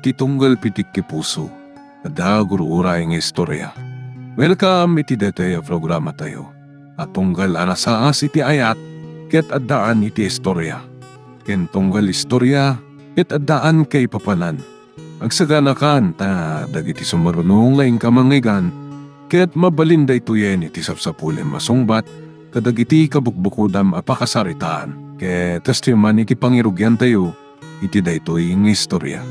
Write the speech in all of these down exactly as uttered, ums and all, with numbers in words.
ti tunggal pitik ti puso, adda gur-uray nga istorya. Welcome iti daytoy a programatayo a tunggal a nasaas iti ayat ket addaan iti istorya, ken tunggal istorya ket addaan kaipapanan. Agsaganakan ta dagiti sumarunong nga inka mangngeggan ket mabalin daytoyen iti sapsapulem a sungbat kadagiti kabukbukodam a pakasaritaan ket kastoy man iti pangirugiantayo iti daytoy nga istorya.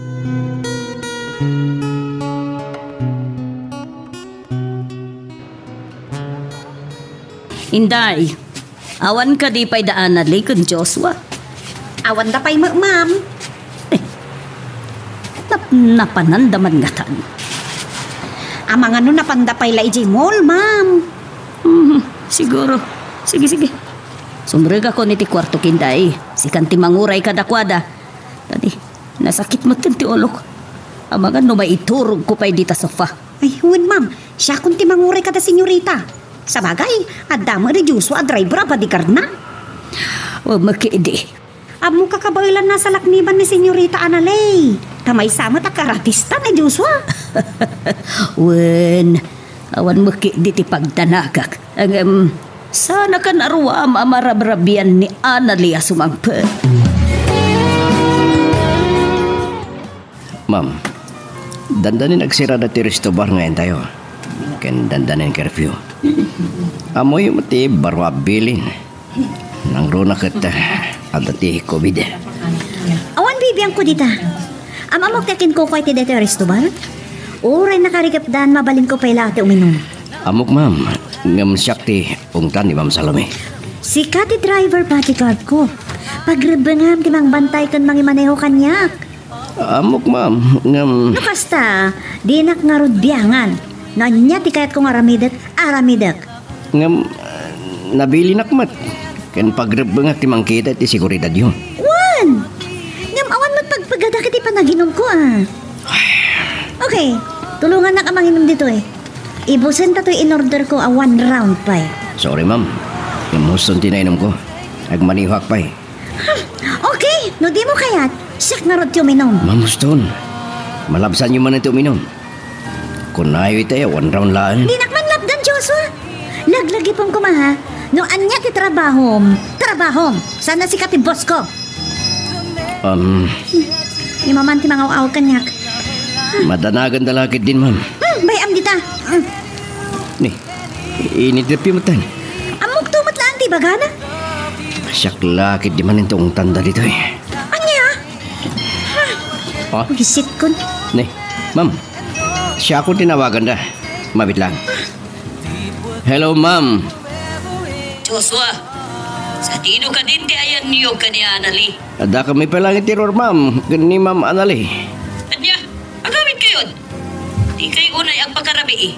Inday, awan kadi pay da Anali ken Joshua? Awan da pay met, ma'am. Eh, nap-, napananda man ngatan. Amangan no napanda pay la idiay mall, ma'am. Hmm, siguro. Sige, sige. Sumrekakon iti kuartok, Inday. Sikan ti manguray kadakuada. Tadi, nasakit metten ti ulok. Amangan no maiturogko pay dita sofa. Ay, wen, ma'am. Siakon ti manguray kada senyorita. Sabagay, adda met ni Joshua a driver a bodyguardna. O, makidi. Ammok a kabaelanna a salakniban ni Senyorita Anali. Ta maysa met a karatista ni Joshua. Wen, awan makidi ti pagdanagak. Ngem, saankan a ruam a marabrabian ni Anali a sumangpet. Ma'am, dandanin agsirada ti resto bar nga entayo. Ken dandanin curfew. Ammoyo met ti baro a bilin. Nangruna ket, ah, adda ti covid. Awan bibiangko dita. Am-ammok ti akinkukuay ti daytoy a resto bar? Uray nakarikepdan, mabalinko pay la ti uminum. Ammok, ma'am. Ngem siak ti ungtan ni Ma'am Salome. Sika ti driver bodyguard ko. Pagrebbengam ti mangbantay ken mangimaneho kaniak. Ammok, ma'am, ngem... No kasta, dinak ngarud biangan. No ania ti kayatko nga aramidek, aramidek. Ngem, ah, nabilinak met. Ken pagrebbengak ti mangkita iti seguridadyo. Wen! Ngem awan met pagpagadak iti panaginumko, a. Okay, tulongannak a manginum ditoy. Ibusenta toy inorderko a one round pay. Sorry, ma'am. Ngem huston ti nainumko. Agmanehak pay. Hmm, okay, no dimo kayat, siak ngarud ti uminum. Ma'am, huston. Malabsanyo manen ti uminum. Kunayo ita, one round laeng. Dinak man lapdan, Joshua. Laglagipem koma, ha? No ania ti trabahom, trabahom. Saan a sika ti boss ko. Um. Imaman ti mangaw-aw kaniak. Madanaganda la ketdin, ma'am. Hmm, bay-am dita. Hmm. Ni, inidepyo metten. Ammokto met laeng ti ibagana. Siak la ketdi manen ti ungtanda ditoy. Ania? Ha? Wisitkon. Ni, ma'am. Siakon ti nawaganda. Mabit lang. Hello, ma'am. Joshua, sadino kadin ti ayanyo ken ni Anali? Adda kami pay laeng iti ruar, ma'am, ken ni Ma'am Anali. Ania? Agawidkayon? Dikay unay agpakarabii.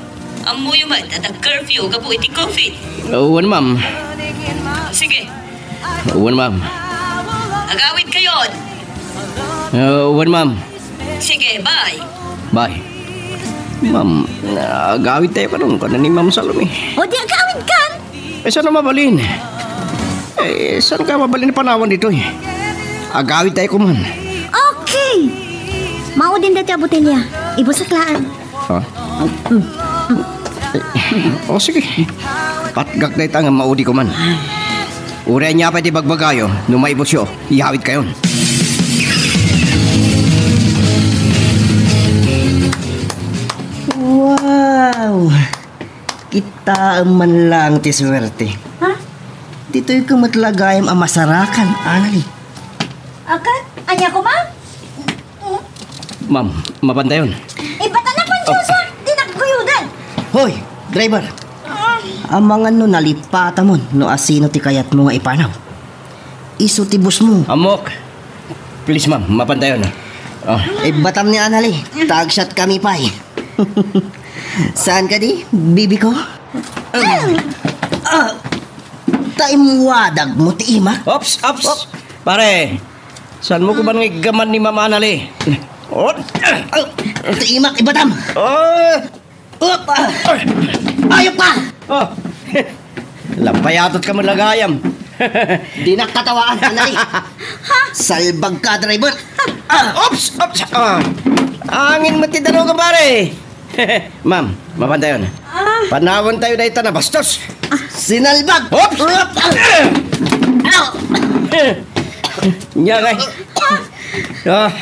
Ammoyo met a nag-curfew gapu iti covid. Wen, ma'am. Sige. Wen, ma'am. Agawidkayon. Wen, ma'am. Sige, bye. Bye. Ma'am, agawidtayo kadon, kuna ni Ma'am Salome. O di agawidkan? Eh, saan a mabalin? Eh, saan ka mabalin a panawan ditoy? Agawidtayo koman. Okay. Maudin daytoy a botelya. Ibusak laeng. Ha? O, sige. Patgak dayta nga maudi koman. Uray ania pay ti bagbagayo, no maibusyo, iyawidkayon. Wow! Kitaem man laeng ti suerte. Ha? Ditoy ko met la gayam a masarakan, Anali. Akan? Ania koma? Ma'am, mapantayon. Ibatan na, Panchosa! Di nagkuyudan! Hoy, driver! Ah. Amangan no nalipatamon no asino ti kayatmo nga ipanaw. Isu ti boss mo. Ammok. Please, ma'am, mapantayon. Ah. Ibatam ni Anali, tagsiat kami pay. Saan kadi, bibi ko? Ah, ta imwadag mo ti imak? Ops, ops. Op. Pare, saan mo ko man nga iggaman ni Ma'am Anali? Ot! Ah, ti imak, ibatam! Ah! Op! Ah! Ayop ka! Oh! Lampayatot ka man lagayam. Di nakatawaan, Anali. Ha? Salbag ka, driver. Ah! Ops! Ops! Ah! Angin met ti darugo, pare. Ma'am, mapantayon. Ah. Panawan tayo dayta na bastos. Ah. Sinalbag. Oops! Aw! Nya kay. Ah,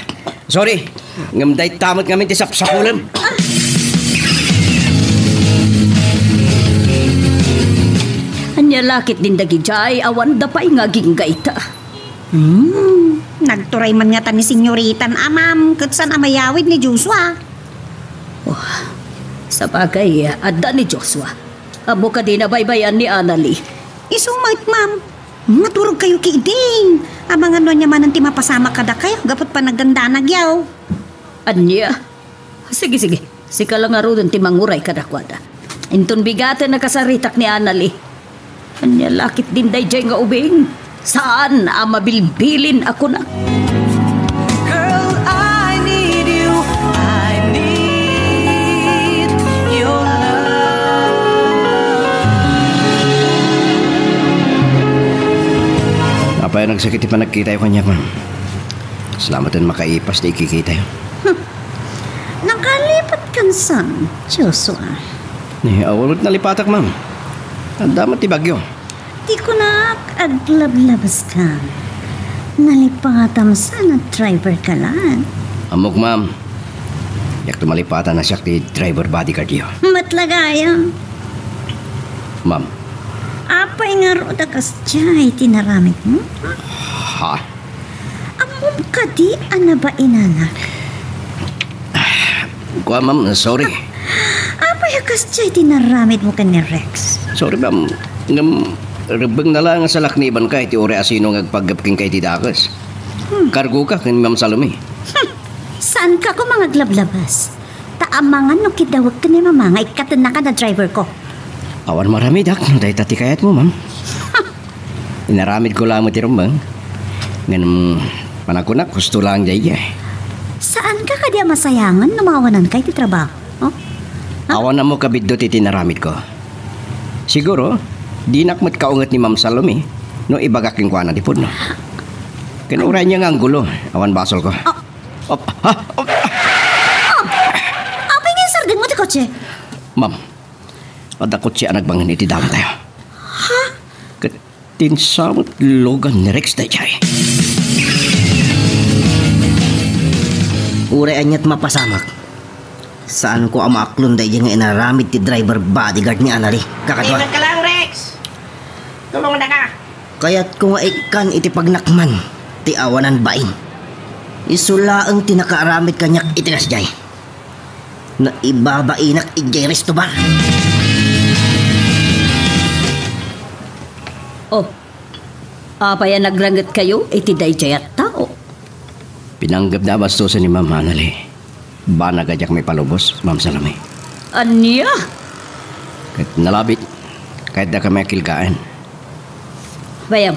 sorry. Ngem dayta met ngamin ti sapsapulem. Ania la ketdin dagidiay, awan da pay nga aginggayta. Hmm, nagturay man ngata ni Senyoritan a ma'am, ket saan a mayawid ni Joshua. Oh, sabagay, adda ni Joshua. Ammo kadi nabaybay-an ni Annalie? Isu met, ma'am. Naturog kayo ki Iding. Amangan no ania manen ti mapasamak kadakayo, gapu ta panagdandanagyo. Ania? Sige, sige. Sika la ngaruden ti manguray kadakuada. Inton bigaten a kasaritak ni Annalie. Ania la ketdin daydiay nga ubing? Saan a mabilbilin a kuna? Girl, I need you. I need your love. Apay a nagsakit ti panagkitayo kaniak, ma'am? Salamat ta makaipas ti ikikitayo. Hmm. Nakalipat kan saan, Joshua? Ni, awan met nalipatak, ma'am. Adda met ti bagyo. Ti kunak, aglablabaska. Nalipatam saan a driver ka laeng. Ammok, ma'am. Diak malipatan a siak ti driver bodyguard yo. Met la gayam. Ma'am. Apay ngarud a kasdiay ti naramidmo? Ha? Ammom kadi a nabainanak? Kua, ma'am, sorry. Apay a kasdiay ti naramidmo ken ni Rex? Sorry, ma'am. Ngem, rebbengna laeng a salaknibanka iti uray a sino nga agpaggep kenka iti dakes. Hmm. Kargoka ken Ma'am Salome. Hmm. Saanka koma nga aglablabas? Ta amangan no kidawek ken ni Mama nga ikkatennaka a driver ko. Awan maramidak no dayta ti kayatmo, ma'am. Inaramidko la met ti rumbeng. Ngem panagkunak, husto laeng daydiay. Saanka kadi a masayangen no maawananka iti trabaho? Oh? Ha? Awan ammok a biddut iti inaramidko. Siguro, dinak met kaunget ni Ma'am Salome no ibagak kenkuana ti pudno. Ken uray ania nga anggulo, awan basolko. Oh. Op, ha? Op. Oh! Apay nga insardengmo ti kotse? Ma'am, adda kotse a nagbangen iti dawatayo. Ha? Ket ti insamet lugan ni Rex daydiay. Uray aniat mapasamak. Saanko a maaklon daydiay nga inaramid ti driver bodyguard ni Annalie. Kakadua. Ay, nagkalang, Rex! Tulongdaka! Kayatko nga ikkan iti pagnakman ti awanan bain. Isu laeng ti nakaaramid kaniak iti kasdiay. Naibabainak idiay resto bar. Oh, apay a nagrangetkayo iti daydiay a tao? Pinanggepda a bastosen ni Ma'am Annalie. Banag a diak maipalubos, Ma'am Salome. Ania? Ket nalabit, kayatdakami a kilgaen. Bayam,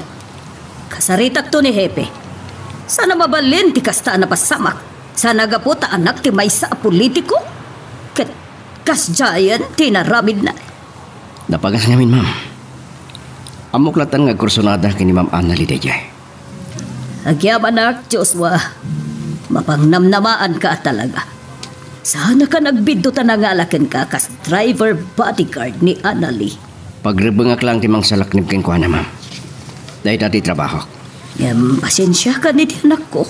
kasaritakto ni Hepe. Saan a mabalin ti kasta a napasamak. Saan a gapu ta anak ti maysa a politiko? Ket kasdiayen ti inaramidna. Napagas ngamin, ma'am. Ammok latta nga agkursunada ken ni Ma'am Annalie daydiay. Agyamanak, Joshua. Mapangnamnamaanka a talaga. Saanaka nagbiddut a nangala kenka kas driver bodyguard ni Annalie. Pagrebbengak laeng ti mangsalaknib kenkuana, ma'am. Dayta ti trabahok. Ngem, pasensiakan iti anakko.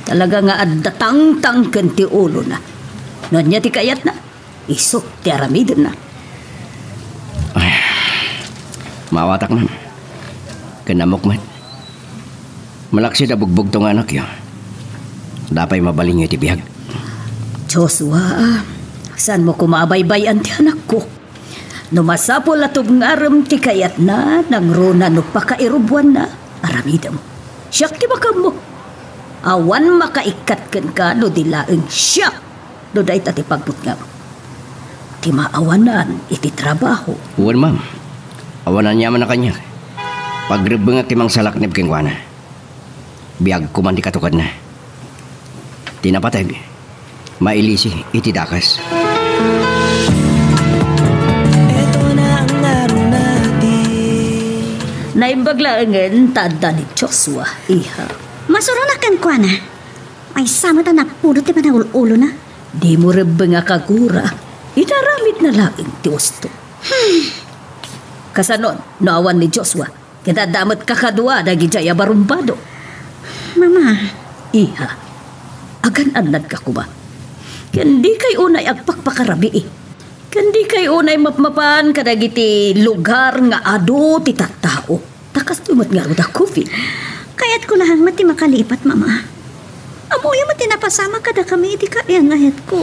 Talaga nga adda tangtang ken ti ulona. No ania ti kayatna? Isu ti aramidenna. Ay, maawatak, ma'am. Ken ammok met. Malaksid a bugbugto nga anakyo. Adda pay mabalinyo iti biag. Joshua, saanmo koma a baybay-an ti anakko? No masapul a tubngarem ti kayatna, nangruna no pakairuboanna, aramidem. Siak ti makaammo. Awan makaikkat kenka no di laeng siak no dayta ti pagbutngam. Ti maawanan iti trabaho. Wen, ma'am. Awan aniaman a kaniak. Pagrebbengak ti mangsalaknib kenkuana. Biagko man ti katukadna. Ti napateg, mailisi iti dakes. Naimbag laengen ta adda ni Joshua, iha. Masuronak kenkuana. Maysa met a napudot ti panagul-ulona. Dimo rebbeng a kagura. Inaramidna laeng ti usto. Kasano no awan ni Joshua? Ket adda met kakadua dagidiay a barumbado. Mama. Iha, agan-annadka koma. Ken dikay unay agpakpakarabii. Ken dikay unay mapmapan kadagiti lugar nga adu ti tattao. Ta kastoy met ngarud a covid. Kayatko laeng met ti makalipat, Mama. Ammoyo met ti napasamak kadakami iti kaiyan-ayatko.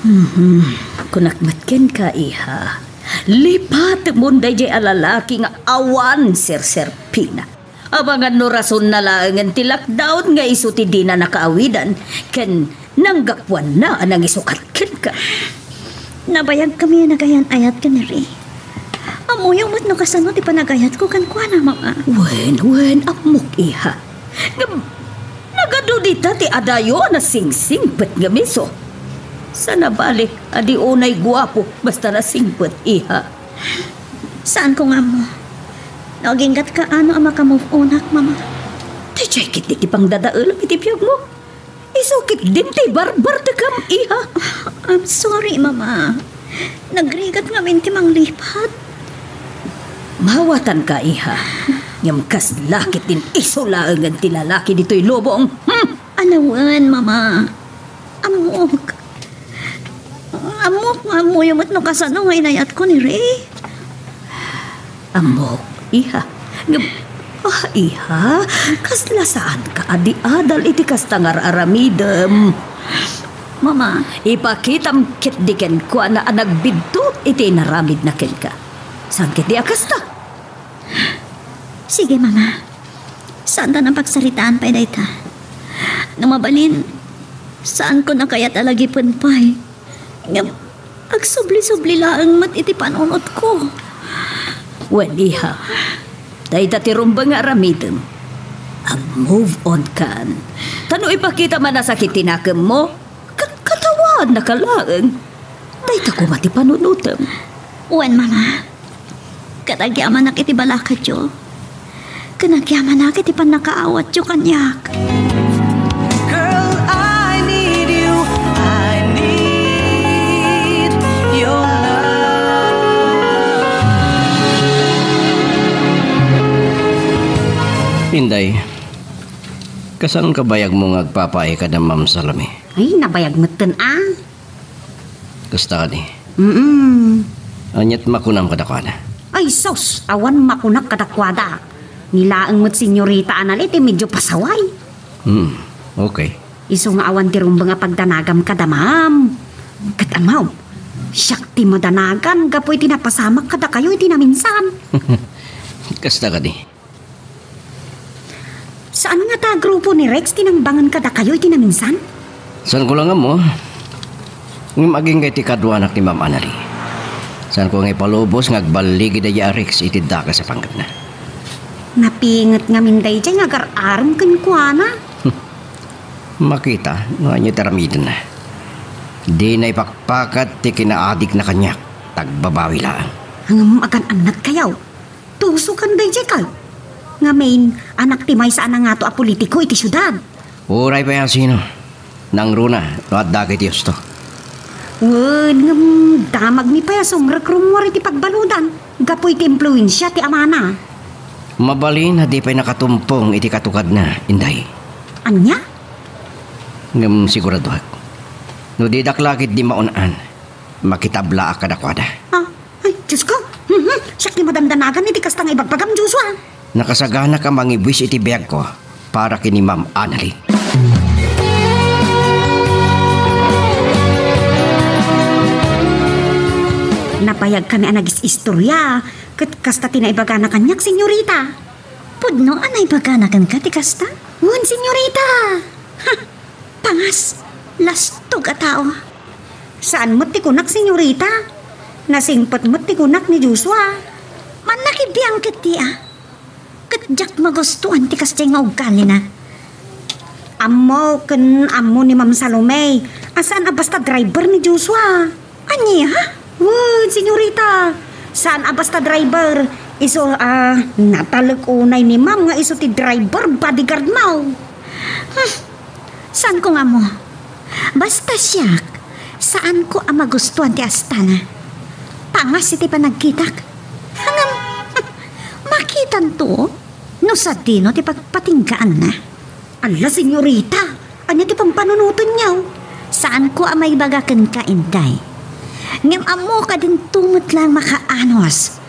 Mhm. Kunak met kenka, iha. Lipatemon daydiay a lalaki nga awan serserpina. Amangan no rasonna laengen ti lockdown nga isu ti dina nakaawidan ken nanggapuanna a nangisukat kenka. Nabayagkami a nagayan-ayat ken ni Ray. Ammoyo met no kasano ti panagayatko kenkuana, Mama. Wen, wen, ammok, iha. Ngem, nagadu dita ti adayo a nasingsingpet ngem isu. Saan a bale a di unay guapo basta nasingpet, iha. Saanko nga ammo. No aginggatka ano a maka-move onak, Mama. Daydiay ketdi ti pangdadaelam iti biagmo. Isu ketdin ti barbartekam, iha. I'm sorry, Mama. Nagrigat ngamin ti manglipat. Mawatanka, iha. Ngem kasla ketdin isu laengen ti lalaki ditoy lubong. Hmm? Anawen, Mama. Ammok. Ammok nga ammoyo met no kasano nga inayatko ni Ray. Ammok, iha. Ngem, ah, iha, kasla saanka a di adal iti kasta nga ar-aramidem. Mama. Ipakitam ketdi kenkuana a nagbiddut iti inaramidna kenka. Saan ketdi a kasta? Sige, Mama. Saanta nga pagsaritaan pay dayta. No mabalin, saanko a kayat a lagipen pay. Ngem, agsubli-subli laeng met iti panunotko. Wen, iha, dayta ti rumbeng nga aramidem. Ag-move on kan. Ta no ipakitam a nasakit ti nakemmo, kat-, katawannaka laeng. Dayta koma ti panunotem. Wen, Mama. Ket agyamanak iti balakadyo. Ken agyamanak iti pannakaawatyo kaniak. Girl, I need you. I need your love. Inday, kasano kabayagmo nga agpapaay kada Ma'am Salome? Ay, nabayag metten a. Kasta kadi. Mm-mm. Aniat makunam kadakuada? Ay, sus! Awan makunak kadakuada. Ni laeng met Senyorita Anali ti medyo pasaway. Hmm, okay. Isu nga awan ti rumbeng a pagdanagam kada Ma'am. Ket ammo, siak ti madanagan gapu iti napasamak kadakayo iti naminsan. Kasta kadi. Saan ngata a grupo ni Rex ti nangbangen kadakayo iti naminsan? Saanko la nga ammo. Ngem agingga iti kaduanak ni Ma'am Anali. Saanko nga ipalubos nga agbaligi daydiay a Rex iti dakes a panggepna. Napinget ngamin daydiay nga agar-arem kenkuana. Makita no ania ti aramidenna. Dina ipakpakat ti kinaadikna kaniak, ta agbabawi laeng. Ngem agan-annadkayo. Tusokan daydiay kay. Ngamin, anak ti maysa a nangato a politiko iti siudad. Uray pay a sino. Nangruna no adda ket ti usto. Wen, ngem damagmi pay a sumrek rummuar iti pagbaludan gapu iti impluensia ti amana. Mabalin a di pay nakatumpong iti katukadna, Inday. Ania? Ngem siguradoak. No didak la ketdi maun-an, makitablaak kadakuada. Ah, ay, Diosko! Mhm. Siak ti madandanagan iti kasta nga ibagbagam, Joshua. Nakasaganak a mangibuis iti biagko para ken ni Ma'am Anali. Nabayagkami a nagis-istoria, ket kasta ti naibagana kaniak, Senyorita. Pudno a naibagana kenka ti kasta? Wen, Senyorita. Ha! Pangas, lastog a tao. Saan met ti kunak, Senyorita. Nasingpet met ti kunak ni Joshua. Mannakibiang ketdi a. Ket diak magustuan ti kasdiay nga ugalina. Ammo ken ammo ni Ma'am Salome a saan a basta driver ni Joshua. Ania? Wen, Senyorita, saan a basta driver. Isu a natalek unay ni Ma'am nga isu ti driver bodyguard mo. Hmm. Saanko nga ammo. Basta siak, saanko a magustuan ti astana. Pangas iti panagkitak. Ngem, makitanto no sadino ti pagpatinggaanna. Alla, senyorita, ania ti pampanunotenyo? Saanko a maibaga kenka, Inday. Ngem ammok a dinto met laeng makaanus.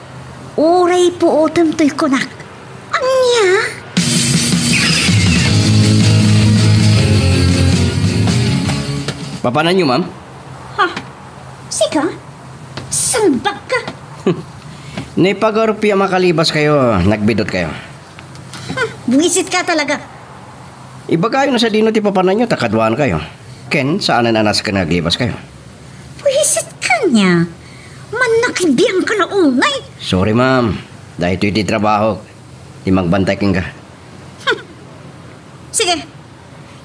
Uray puotem toy kunak. Ania? Papananyo, ma'am? Ha? Sika? Salbagka! Naipagarupyo a makalibaskayo, nagbidutkayo. Ha? Buwisitka talaga. Ibagayo no sadino ti papananyo ta kaduaankayo. Ken saanen a nasken nga aglibaskayo. Buwisit kaniak. Mannakibiangka la unay. Sorry, ma'am. Daytoy ti trabahok. Ti magbantay kenka. Sige.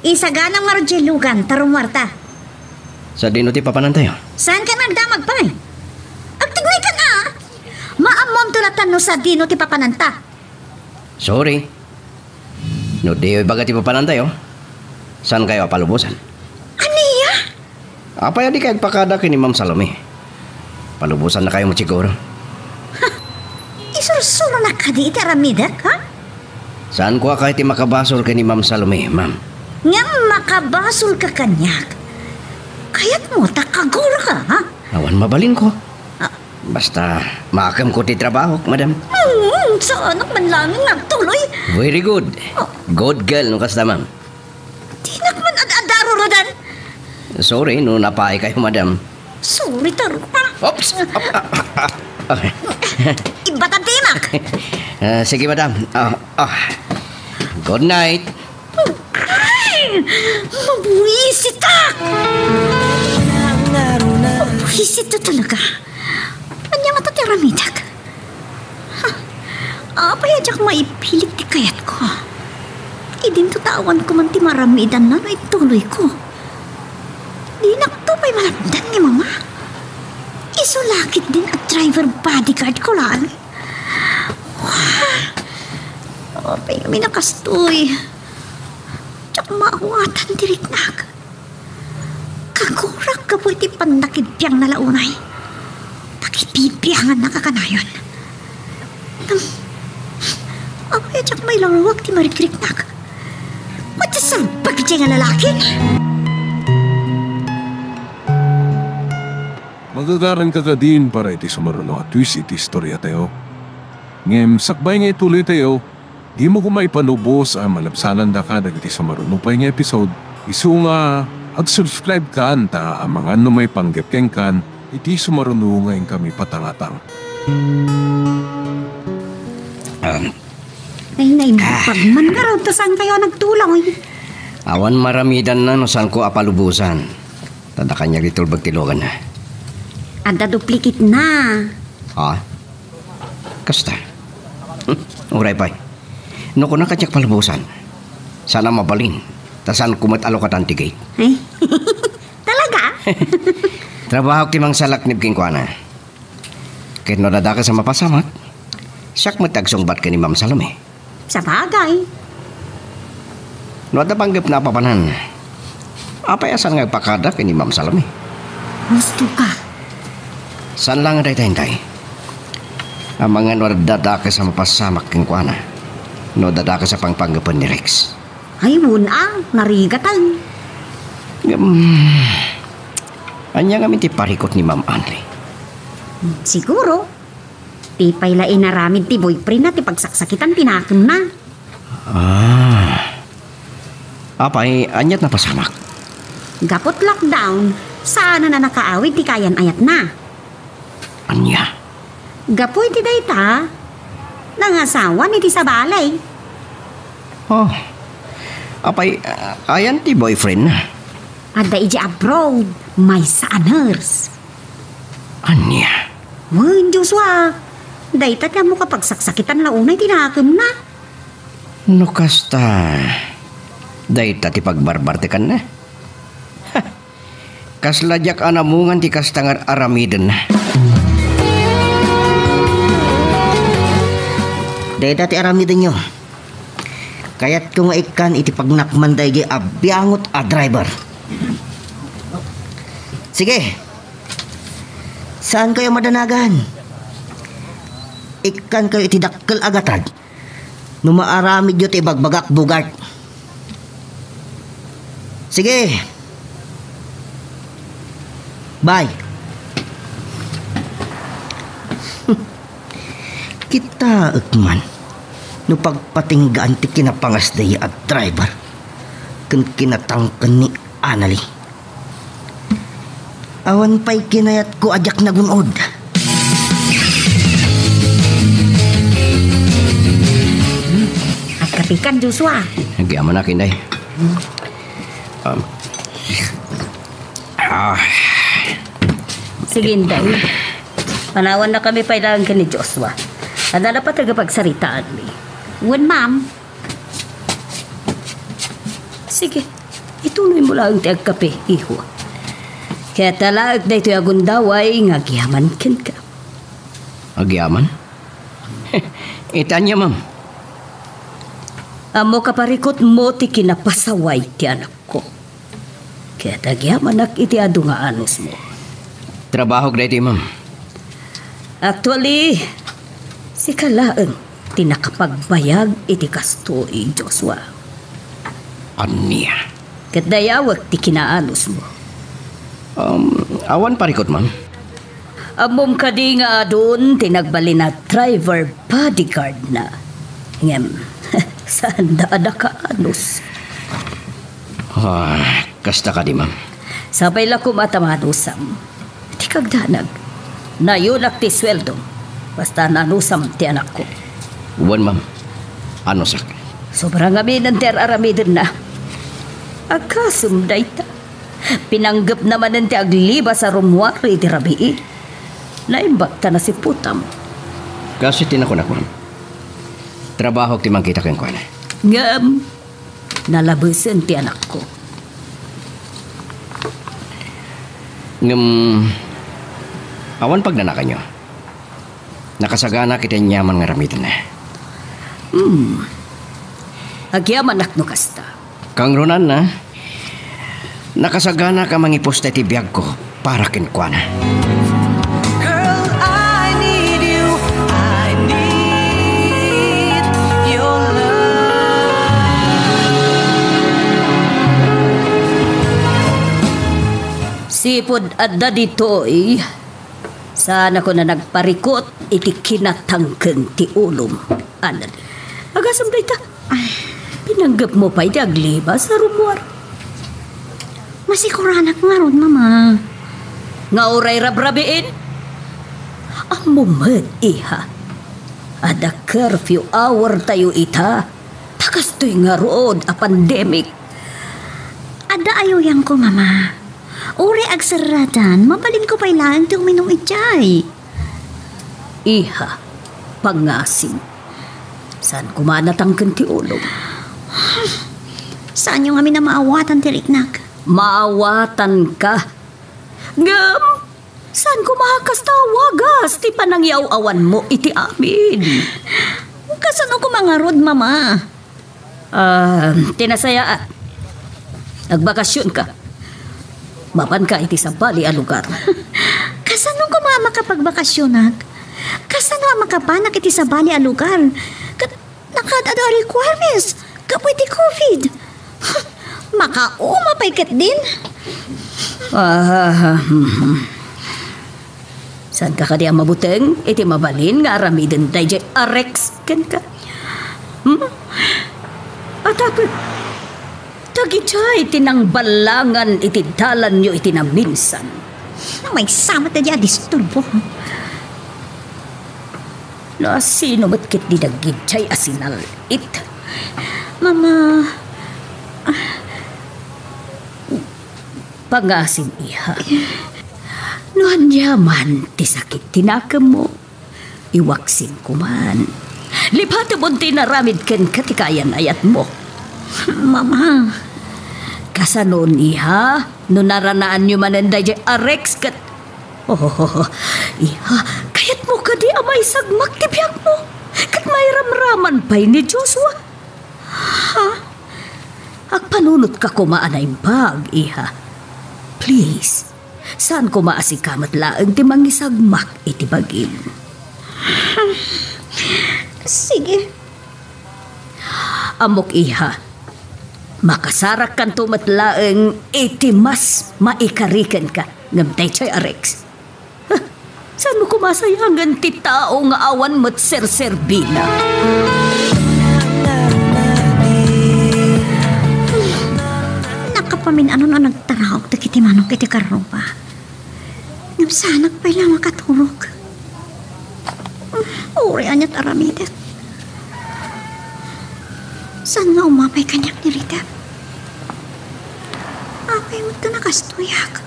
Isaganam ngarud diay lugan ta rummuarta. Sadino ti papanantayo? Saanka nga agdamag pay? Agtignaykan a! Maammomto latta no sadino ti papananta. Sorry. No diyo ibaga ti papanantayo, saankayo a palubosan? Ania? Apay a dikay agpakada ken ni Ma'am Salome? Palubosannakayo met siguro. Ha? Isursuronak kadi iti aramidek, ha? Saanko a kayat ti makabasol ken ni Ma'am Salome, ma'am. Ngem makabasolka kaniak. Kayatmo ta kaguraka, ha? Awan mabalinko. Ah. Basta, maakemko ti trabahok, madam. Hmm, saanak man laeng nga agtuloy. Very good. Oh. Good girl, no kasta, ma'am. Dinak man ad-adaro, Rodan. Sorry no napaaykayo, madam. Sorry, Tarupa. Oops! Ah, ah, ah, ah. Ibatan ti imak. Ah, sige, madam. Ah, ah. Good night. Ay! Mabuisit ka! Mabuisit ka talaga. Ania ngata ti aramidek? Ha? Apay a diak maipilit ti kayatko? Idinto ta awanko man ti maramidanna no ituloyko. Dinakto pay malapdan ni Mama. Isu la ketdin a driver bodyguard ko laeng. Apay ngamin a kastoy? Diak maawatan ti riknak. Kagurak gapu iti pannakibbiangna la unay. Pakibibiangannaka kanayon. Ngem, apay a diak mailaruag ti marikriknak? Ket ti salbag idiay nga lalaki? Magagaranka kadin para iti sumaruno a twist iti istoriatayo. Ngem sakbay nga ituloytayo, dimo koma ipalubos a malabsanandaka dagiti sumaruno pay nga episode. Isu nga, ag-subscribe kan ta amangan no maipanggep kenkan iti sumaruno nga inkami patangatang. Um, Ay, naimbag man ngarud ta saankayo a nagtuloy. Awan maramidanna no saanko a palubosan. Ta adda kaniak ti tulbek ti luganna. Adda duplicate na. Ha? Kasta? Hmm, uray pay. No kunak a diak palubosan, saan a mabalin, ta saanko met a lukatan ti gate. Ay, talaga? Trabahok ti mangsalaknib kenkuana. Ket no adda dakes a mapasamak, siak met ti agsungbat ken ni Ma'am Salome. Sabagay. No adda panggepna a papanan, apay a saan nga agpakada ken ni Ma'am Salome? Husto ka. Saan laeng a dayta, Inday? Amangan no adda dakes a mapasamak kenkuana, no adda dakes a pangpanggepen ni Rex. Ay, wen a, narigaten. Ngem, ania ngamin ti parikut ni Ma'am Anli? Siguro, ti pay la inaramid ti boyfriendna ti pagsaksakitan ti nakemna. Ah. Apay, aniat napasamak? Gaput lockdown, saanen a nakaawid ti kayan-ayatna. Ania? Gapu iti dayta, nangasawan iti sabali. Oh. Apay, ah, ayan ti boyfriendna? Adda idiay abroad, maysa a nurse. Ania? Wen, Joshua, dayta ti ammok a pagsaksakitan la unay ti nakemna. No kasta, dayta ti pagbarbartekanna? Kasla diak anamungan ti kasta nga ar-aramidenna. Dayta ti aramidenyo. Kayatko nga ikkan iti pagnakman daydi a biangot a driver. Sige. Saan kayo madanagan? Ikkan kayo iti dakkel a gatad. No maaramidyo ti ibagbagak, Bogart. Sige. Bye. Kitaek man no pagpatinggaan ti kinapangasda a driver ken kinatangken ni Anali. Awan pay kinayatko a diak nagun-od. Hmm, agkapikan, Joshua. Agyamanak, Inday. Um, ah. Sige, Inday. Panawannakami pay laeng ken ni Joshua. Adda napateg a pagsaritaanmi. Wen, ma'am. Sige, ituloymo laeng ti agkape, iho. Ket alaek daytoy a gundaway nga agyaman kenka. Agyaman? Iti ania, ma'am? Ammok a parikutmo ti kinapasaway ti anakko. Ket agyamanak iti adu nga anusmo. Trabahok daytoy, ma'am. Actually, sika laeng ti nakapagbayag iti kastoy, Joshua. Ania? Ket dayawek ti kinaanusmo. Um, awan parikut, ma'am. Ammom kadi nga adun ti nagbalin a driver bodyguard na? Ngem, saanda a nakaanus. Ah, kasta kadi, ma'am. Sapay la koma ta maanusam. Ti kagdanag, nayonak ti sueldo. Basta naanusam ti anakko. Wen, ma'am. Anusak. Sobra ngamin ti ar-aramidenna. Agasem dayta. Pinanggepna manen ti aglibas a rummuar iti rabii. Naimbag ta nasiputam. Kas iti nakunak, ma'am. Trabahok ti mangkita kenkuana. Ngem, nalabesen ti anakko. Ngem, awan pagnanakanyo. Nakasagana iti aniaman nga aramidenna. Hmm. Agyamanak no kasta. Kangrunanna, nakasagana a mangipusta iti biagko para kenkuana. Girl, I need you. I need your love. Sipud adda ditoy, saanakon a nagparikut iti kinatangken ti ulom. Anad. Agasem dayta. Ay. Pinanggepmo pay ti aglibas a rummuar. Masikuranak ngarud, Mama. Nga uray rabrabiin? Ammo met, iha. Adda curfew hour tayo ita. Ta kastoy ngarud a pandemic. Adda ayuyanko, Mama. Uray agserratan, mabalinko pay laeng ti uminom idiay. Iha, pangasim. Saan koma a natangken ti ulom? Saanyo ngamin a maawatan ti riknak? Maawatanka. Ngem, saan koma a kasta a wagas ti panangyaw-awanmo iti amin? Kasano koma ngarud, Mama? Ah, ti nasayaat. Agbakasionka. Mapanka iti sabali a lugar. Kasano koma a makapagbakasionak? Kasano a makapanak iti sabali a lugar? Ket nakaad-adu a requirements gapu iti covid. Makauma pay ketdin. Ah, hmm, hmm. Saanka kadi a mabuteng iti mabalin nga aramiden daydiay a Rex kenka? Hmm? Atapek, dagidiay ti nangballangan iti dalanyo iti naminsan. Maysa met daydiay a disturbo. No asino met ketdi dagidiay a sinal-it? Mama, ah, Pangasim, iha. No aniaman ti sakit ti nakemmo, iwaksim koman. Lipatemon ti inaramid kenka ti kaayan-ayatmo. Mama. Kasanon, iha, no naranaanyo manen daydiay a Rex ket, oh, iha, kayatmo kadi a maisagmak ti biagmo ket mairamraman pay ni Joshua? Panunotka koma a naimbag, iha. Please, saan koma a sika met laeng ti mangisagmak iti bagim. Sige. Ammok, iha. Makasarakkanto met laeng iti mas maikari kenka. Ngem daytoy a Rex, huh, saan mo koma sayangen ti tao nga awan met serserbina? Nakapamin-anon a nagtaraok dagiti manok iti karruba. Ngem saanak pay la makaturog. Uray aniat aramidek. Saan nga umapay kaniak ni Rita? Apay met ta nakastoyak?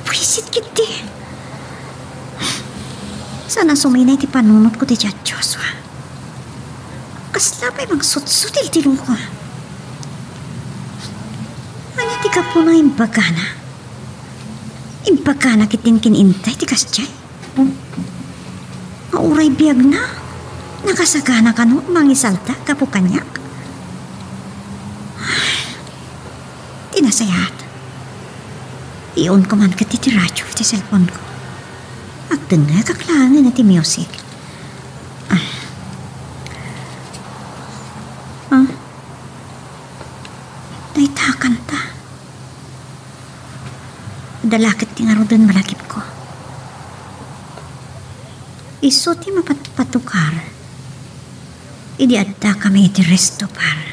Buisit ketdi. Saan a suminay ti panunotko ti Joshua. Kasla pay mangsutsut iti loko. Ania ti gapuna imbagana? Imbagana ketdin ken Inday ti kasdiay? Nga uray biagna, nakasagana kano mangisalta gapu kaniak? Ti nasayaat, iunko man ketdi ti radio iti cellphone-ko. Agdengngegak laengen iti music. Ah. Ah. Dayta a kanta. Adda la ket ti ngaruden malagipko. Isu ti mapatpatukar idi addakami iti resto bar.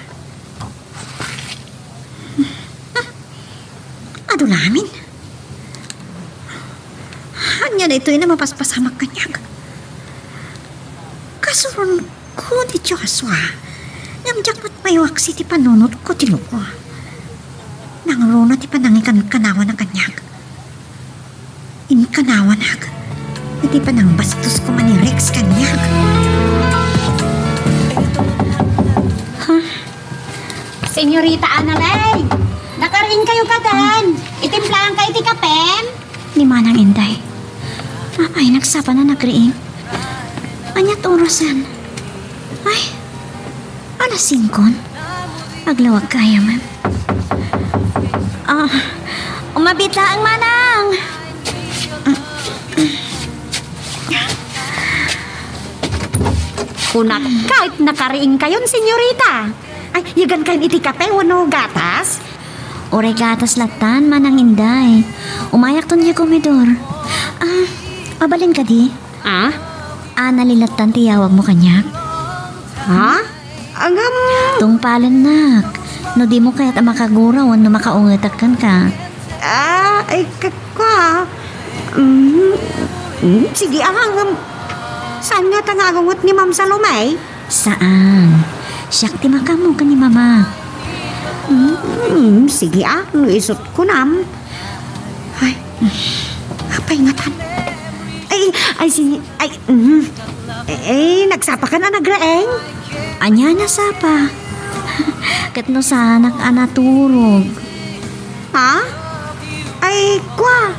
Adu la amin. Ania daytoy a mapaspasamak kaniak? Kasuronko ni Joshua, ngem diak met maiwaksi ti panunotko ti loko. Nangruna ti panangikankanawana kaniak. Inkanawanak iti panangbastos koma ni Rex kaniak. Ha? Senyorita Analay, nakariingkayo kadi? Itimplaanka iti kapem? Ni Manang Inday. Apay, nagsapa na nagriing? Aniat orasen? Ay, alas singko. Aglawag kayo, ma'am. Ah, umabiit laeng, Manang. Kunak, kahit nakariing kayon, senyorita. Ay, yagan kayon iti kape wenno gatas? Uray gatas lattan, Manang Inday. Umayakton diay komedor. Ah, mabalin kadi? Ah? Anali lattan ti yawagmo kaniak. Ha? Agam. Tungpalennak. No dimo kayat a makagura wenno makaungetak kenka. Ah, ay, ka-, kua. Mm, mm, sige, ah, ngem saan ngata nga agunget ni Ma'am Salome? Saan. Siak ti makaammo ken ni Mama. Mm, sige, ah, no isut' kunam. Ay, apay ngatan? Ay, ay, si, ay, mm. Eh, eh, nagsapa ka na, nagraeng? Ania, nasapa? Ket no saanak a naturog. Ha? Ay, kua,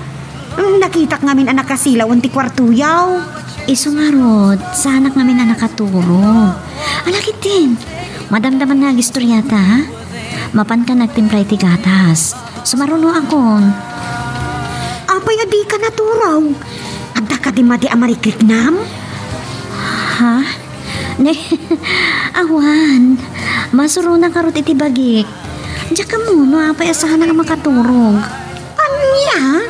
nakitak ngamin a nakasilawen ti kuartoyo. Isu ngarud, saanak ngamin a nakaturog. Ala ketdin, madamdama nga agistoriata, ha? Mapanka nagtimpla iti gatas. Sumarunoakon. Apay a dika naturog? Adda kadi madi a marikriknam? Ha? Ne, awan. Masuronak ngarud iti bagik. Diak ammo no apay a saanak a makaturog. Ania?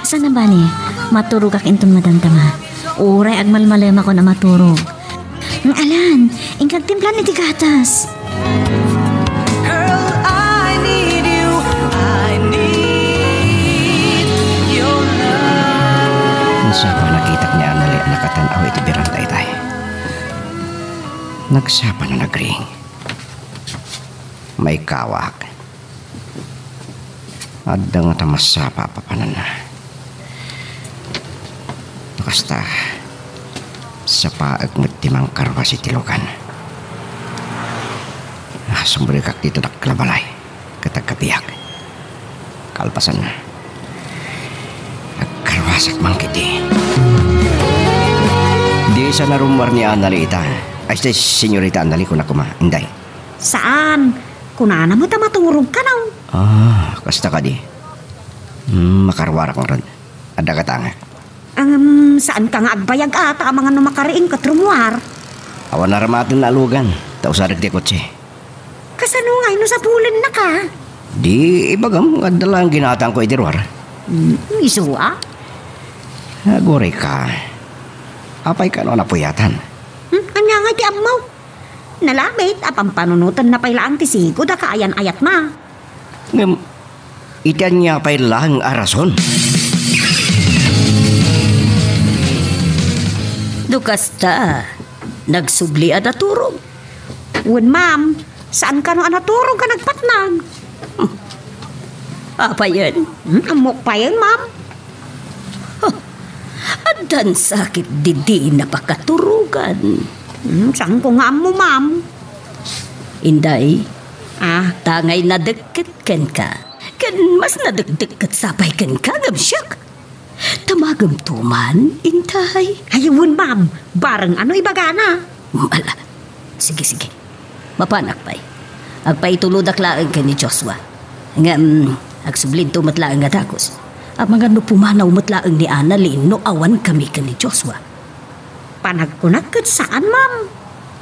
Saan a bale, maturogak inton madamdama. Uray agmalmalemakon a maturog. Alan, inka agtimpla iti gatas. Girl, I need you. I need your love. Nagsapa a nakitak ni Anali a nakatan-aw iti beranda itay. Nagsapa a nagriing. Maikawak. Adda ngata masapa a papananna. No kasta, sapaek met ti mangkarwas iti lugan. Ah, sumrekak dita dakkel a balay ket agkabiak. Kalpasanna, agkarwasak man ketdi. Di sa narummuar ni Anali ita. Ay, si Senyorita Anali, kunak koma, Inday. Saan? Kunana met a maturog ka, no? Ah, kasta kadi. Hmm, makaruarak ngarud. Adda katangak. Ngem, saanka nga agbayag a, ta amangan no makariing ket rumuar. Awan aramaten a alugan, ta usadek ti kotse. Kasano ngay no sapulennaka? Di ibagam nga adda laeng ginataangko iti ruar. Hmm, isu a? Aguray ka. Apay kano a napuyatan? Hmm, ania ngay ti ammo? Nalabit a pampanunotenna pay laeng ti sigud a kaayan-ayatna. Ngem, iti ania pay laeng a rason? No kasta, nagsubli a naturog. Wen, ma'am. Saan kano a naturog a nagpatnag? Apayen? Hmm, ammok payen, ma'am. Huh, addan sakit didi napakaturogan. Hmm, saanko nga ammo, ma'am? Inday, ah, tangay nadekket kenka. Ken mas nadekdek ket sapay kenka, ngem siak. Tamagem to man, intay. Ay, wen, ma'am. Bareng ano ibagana? Ala. Sige, sige. Mapanak pay. Agpaitulodak laeng ken ni Joshua. Ngem, agsublinto met laeng a dagus. Amangan no pumanaw met laeng ni Annalyn no awan kami ken ni Joshua. Panagkunak ket saan, ma'am.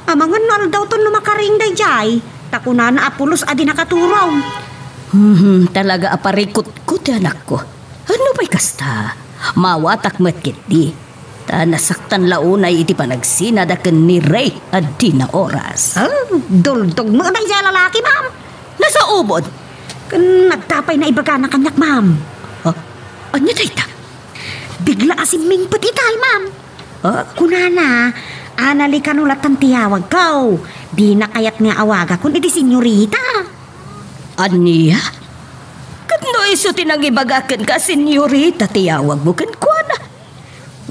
Amangan no aldawton no makariing daydiay, ta kunana a pulos a di nakaturog. Hmm, talaga a parikutko ti anakko. Ano pay kasta? Mawatak met ketdi. Ta nasaktan la unay iti panagsinada ken ni Ray a dina oras. Ah, duldog met daydiay a lalaki, ma'am. Nasaubon. Ken adda pay naibagana kaniak, ma'am. Ah, ania dayta? Bigla a simmingpet itay, ma'am. Ah? Kunana, Annalyn kano latta ti awagko. Dina kayat nga awagakon iti senyorita. Ania? Ket no isu ti nangibaga kenka, senyorita ti awagmo kenkuana?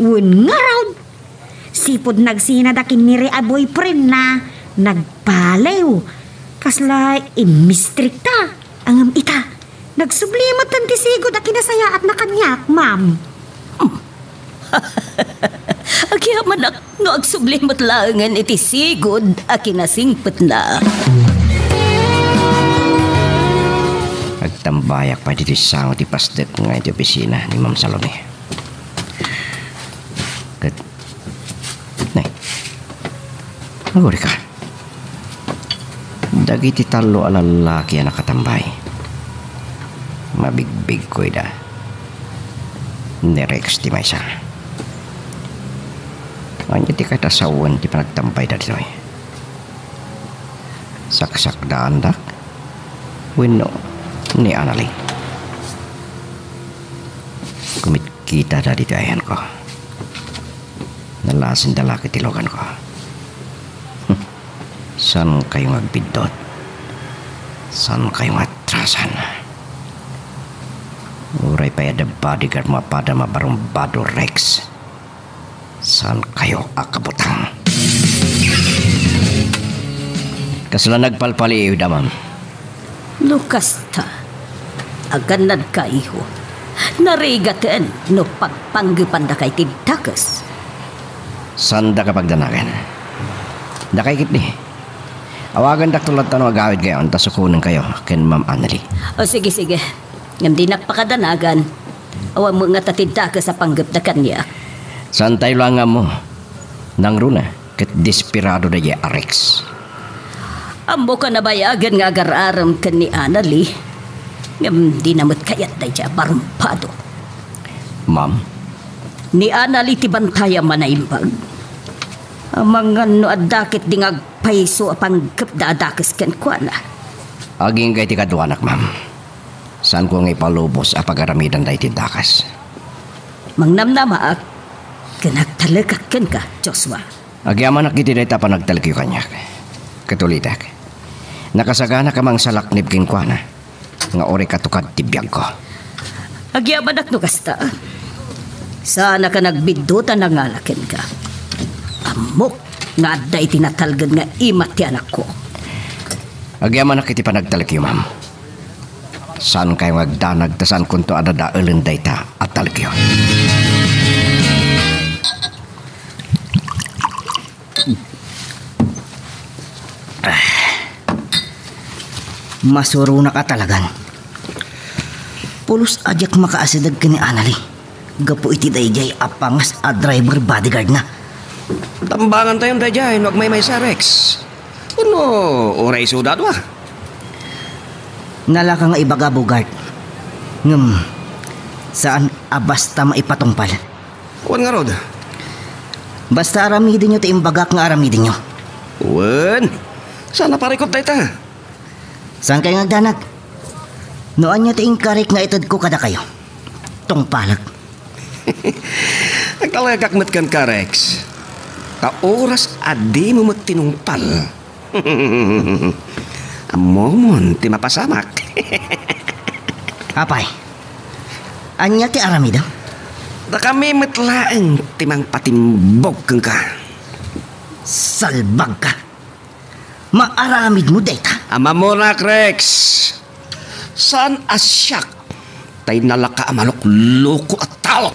Wen ngarud. Sipud nagsinada ken ni Ray a boyfriendna, nagbaliw. Kasla immistrikta. Ngem ita, nagsubli met ti sigud a kinasayaatna kaniak, ma'am. Hmm. Agyamanak no agsubli met laengen iti sigud a kinasingpetna. Agtambayak pay ditoy sango ti pasdek nga iti opisina ni Ma'am Salome. Ket, nay, agurika. Dagiti tallo a lallaki a nakatambay, mabigbigko ida. Ni Rex ti maysa. Ania ti katasawen ti panagtambayda ditoy? Saksakdaandak wenno ni Annalyn? Kumitkitada ditoy ayanko. Nalasenda la iti loganko. Saan kayo nga agbiddut? Saan kayo nga atrasan? Uray pay adda bodyguard mo a pada mabarumbado, Rex. Saan kayo a kabutang? Kasla nagpalpaliiwda, ma'am. No kasta, agannadka, iho. Narigaten no pagpanggepandaka iti dakes. Saanda ka pagdanagan. Dakay ketdi. Awagandakto latta no agawidkayon ta sukonenkayo ken Ma'am Annalyn. O, sige, sige. Ngem dinak pakadanagan. Awan met ngata ti dakes a panggepda kaniak. Saantayo la nga ammo. Nangruna ket desperado daydiay a Rex. Ammok a nabayagen nga agar-arem ken ni Annalyn, ngem dina met kayat daydiay a barumbado. Ma'am? Ni Annalyn ti bantayam a naimbag. Amangan no adda ketdi nga agpayso a panggepda a dakes kenkuana. Agingga iti kaduanak, ma'am. Saanko nga ipalubos a pagaramidanda iti dakes. Mangnamnamaak ken agtalekak kenka, Joshua. Agyamanak iti dayta a panagtalekyo kaniak. Ket ulitek, nakasaganak a mangsalaknib kenkuana nga uray katukad ti biagko. Agyamanak no kasta. Saanak a nagbiddut a nangala kenka. Ammok nga adda iti natalged nga imat ti anakko. Agyamanak iti panagtalekyo, ma'am. Saankayo nga agdanag ta saankonto a dadaelen dayta a talekyo. Masuronak a talagan. Pulos a diak makaasideg ken ni Annalie gapu iti daydiay a pangas a driver bodyguardna. Tambangantayon daydiay no agmaymaysa, Rex. Wenno uray isuda a dua? Nalaka nga ibaga, Bogart. Ngem, saan a basta maipatungpal. Wen ngarud? Basta aramidenyo ti imbagak nga aramidenyo. Wen, saan a parikut dayta? Saankay nga agdanag? No ania ti inkarik nga itedko kadakayo, tungpalek. Agtalekak met kenka, Rex. Ta oras a dimo met tinungpal, ammomon ti mapasamak. Apay, ania ti aramidem? Dakami met laeng ti mangpatimbog kenka. Salbagka. Maaramidmo dayta? Ammonak, Rex. Saan a siak tay nalaka a malukloko a tao.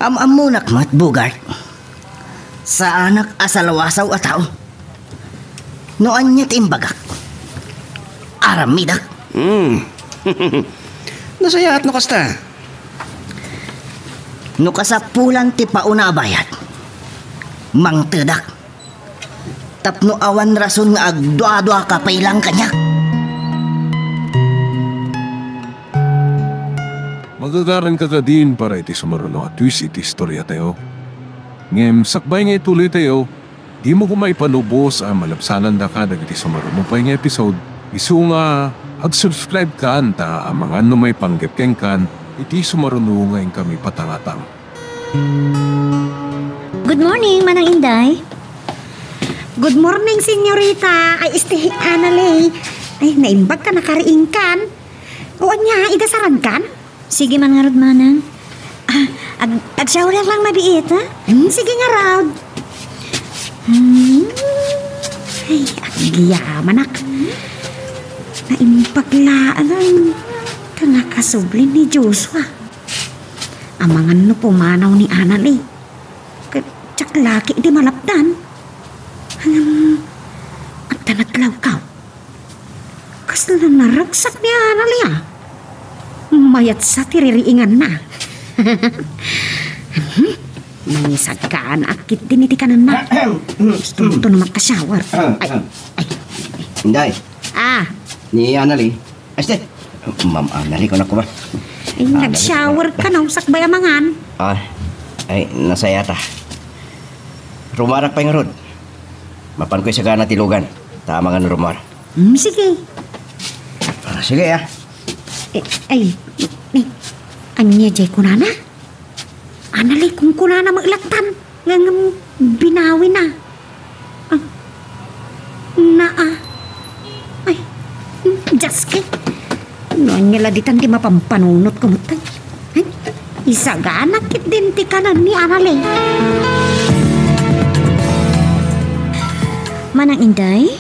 Am-ammonak met, Bogart. Saanak a salwasaw a tao. No ania ti imbagak, aramidek. Hmm. Nasayaat no kasta. No kasapulan ti pauna a bayad, mangtedak. Tapno awan rason nga agduaduaka pay lang kaniak. Magagaranka kadin para iti sumaruno a twist iti istoriatayo. Ngem sakbay nga ituloytayo, dimo koma ipalubos a malabsanandaka dagiti sumaruno pay nga episode, isu nga agsubscribe kan ta amangan no maipanggep kenkan iti sumaruno nga inkami patangatang. Good morning, Manang Inday. Good morning, senyorita. Ay, este, Annalie. Ay, naimbag ta nakariingkan. O ania, idasarankan? Sige man ngarud, Manang. Ah, ag-, ag-shower lang mabiit, ha? Hmm, sige ngarud. Hmm. Ay, agyamanak. Naimbag laeng ta nakasubli ni Joshua. Amangan no pumanaw ni Annalie. Ket diak la ketdi malapdan. Ngem, adda naglawkaw. Kasla naragsak ni Annalie, a. Mayatsa ti ririinganna. Nangisaganaak ketdin iti kanenna. Gusto no makashower. Ay, ay. Inday. Ah. Ni Annalie. Este, Ma'am Annalie, kunak koma. Ay, Annalie, nag-shower ka, no? Sakbay amangan. Ah, ay, nasayata. Rumarak pay ngarud. Mapanko isagana ti lugan. Ta amangan rummar. Hmm, sige. Ah, sige, ah. Eh, ay, eh, ania jay kunana? Annalie, kunkunana met lattan, ngem binawina. Ah, naa. Ay, Dios ko. No ania la ditan ti mapampanunotko met, ay. Ay, isagana ketdin ti kanen ni Annalie. Manang Inday?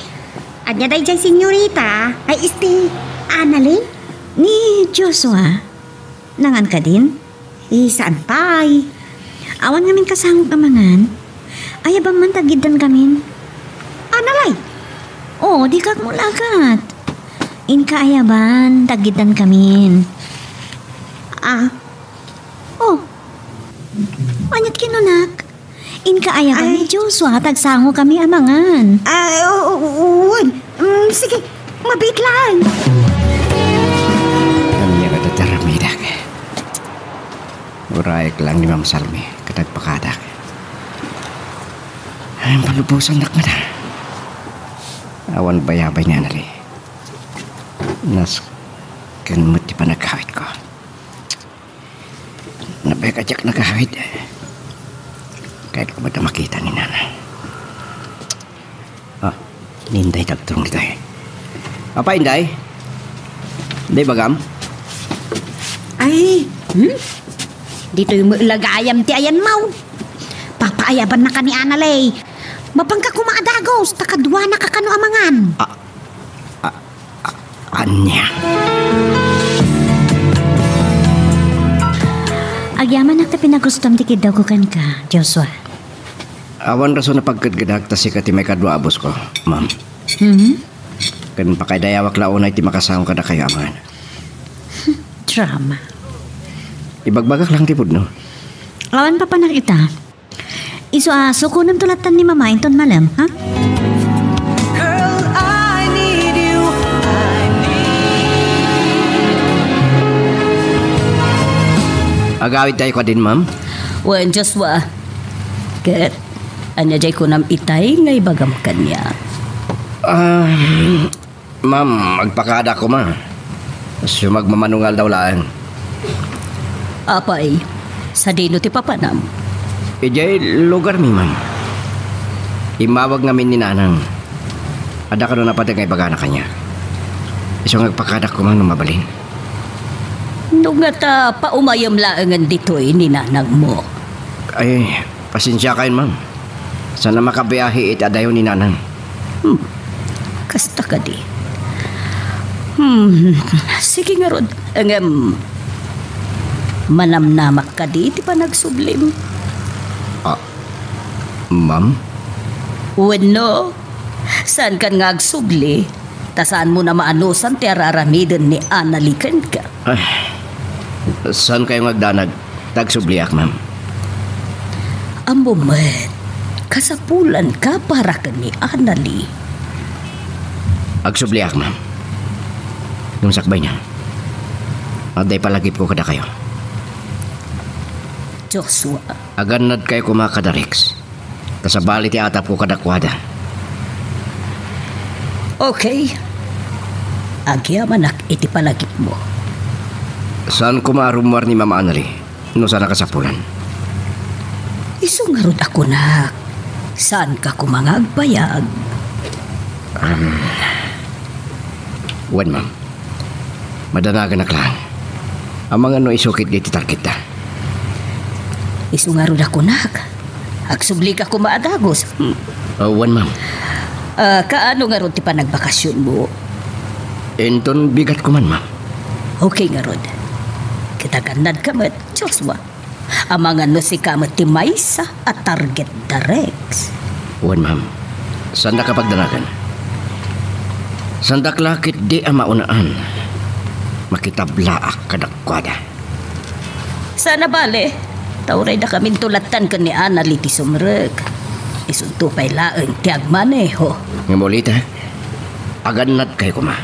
Ania daydiay, senyorita? Ay, este, Annalie? Ni Joshua. Nangan kadin? Eh, saan pay? Awan ngamin kasangok a mangan. Ayabam man ta aggiddan kamin. Annalie? Oo, dika agmulagat. Inka ayabam ta aggiddan kamin. Ah. Oh. Aniat kinunak? Inka ayabam ni Joshua ta agsango kami a mangan. Ah, oo, oo, oo. Mm, sige, mabiit lang. Ania nga dataramidek? Urayek lang ni Ma'am Salmi ket agpakadak. Ay, palubosannak met. Awan bayabay ni Annalie. Nasken met ti panagkawitko. Nabek a diak nagawid. Kayatko met a makita ni Nana. Ah, ni Inday ti agturong ditoy. Apay, Inday? Inday, bagam? Ay, hmm? Ditoy met la gayam ti ayanmo. Papaayabannaka ni Annalie. Mapanka koma a dagus, ta kaduanaka kano a mangan. Ah, ah, ah, ania? Agyamanak ta pinagustom ti kiddawko kenka, Joshua. Awan rason a pagkedkedak ta sika ti maikadua a boss ko, ma'am. Hmm? Ken pakaidayawak la unay ti makasaom kadakayo amangan. Drama. Ibagbagak lang ti pudno. Awan papanak ita. Isu a sukonem to lattan ni Mama inton malem, ha? Girl, I need you. I need. Agawid tayo kadin, ma'am? Wen, Joshua. Ket, ania jay kunam itay nga ibagam kaniak? Ah, Ma'am, agpakada koma. Sumagmamano nga aldaw laeng. Apay, sadino ti papanam? Idiay lugarmi, ma'am. Immawag ngamin ni Nanang. Adda kano napateg nga ibagana kaniak. Isu nga agpakada koma no mabalin. No ngata, paumayem laengen ditoy ni nanangmo. Ay, pasensiakayon, ma'am. Saan a makabiahe iti adayo ni Nanang. Hmm. Kasta kadi. Hmm. Sige ngarud. Ngem, manamnamak kadi ti panagsublim? Ah, ma'am? Wenno, saankan nga agsubli, ta saanmo a maanusan ti ar-aramiden ni Anali kenka. Ay, saankayo nga agdanag ta agsubliak, ma'am? Ammom met, kasapulanka para ken ni Anali. Agsubliak, ma'am. Ngem sakbayna, adda ipalagipko kadakayo. Joshua. Agannadkayo koma kada Rex. Ta sabali ti atapko kadakuada. Okay. Agyamanak iti palagipmo. Saan koma a rummuar ni Mama Anali no saan a kasapulan? Isu ngarud a kunak, saanka koma nga agbayag? Um, wen, ma'am. Madanaganak laeng. Amangan no isu ketdi ti targetda. Isu ngarud a kunak, agsublika koma a dagus. Hmm. Ah, wen, ma'am. Ah, kaano ngarud ti panagbakasionmo? Inton bigat koman, ma'am. Okay ngarud. Ket agannadka met, Joshua. Amangan no sika met ti maysa a target da Rex. Wen, ma'am. Saandaka pagdanagan. Saandak la ketdi a maunaan. Makitablaak kadakuada. Saan a bale, ta uray dakaminto lattan ken ni Anali ti sumrek. Isunto pay laeng ti agmaneho. Ngem ulita, agannadkayo koma.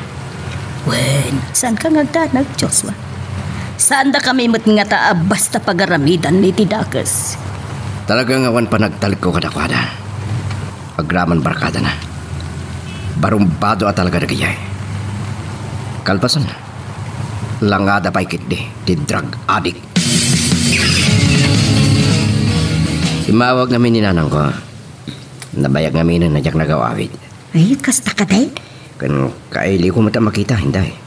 Wen, saanka nga agdanag, Joshua? Saandakami met ngata a basta pagaramidan iti dakes. Talaga nga awan panagtalekko kadakuada. Agraman barkadana. Barumbado a talaga dagijay. Kalpasanna, langada pay ketdi ti drug addict. Immawag ngamin ni nanangko. Nabayag ngaminen a diak nagaw-awid. Ay, kasta kadi? Ken kailiwko met a makita, Inday.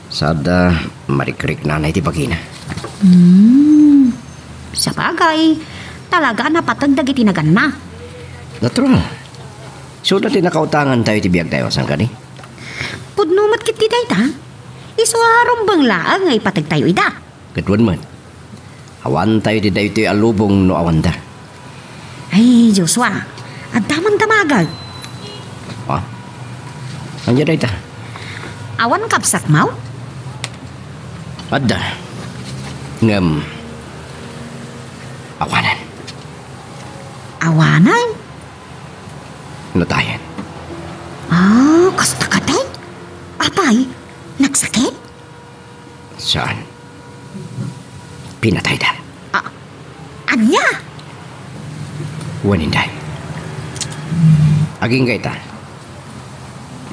Sada marikriknana iti bagina. Hmm. Sabagay, talaga a napateg dagiti naganna. Natural. Isu ti nakautangantayo iti biagtayo, saan kadi? Pudno met ketdi dayta. Isu a rumbeng laeng nga ipategtayo ida. Ket wen met, awantayo iti daytoy a lubong no awanda. Ay, Joshua, adda man damagek. Ha? Ania dayta? Awan kabsatmo? Adda. Ngem, awanen. Awanen? Natayen. Ah, kasta kadi? Apay, nagsakit? Saan? Pinatayda. Ah, ania? Wen, Inday. Agingga ita,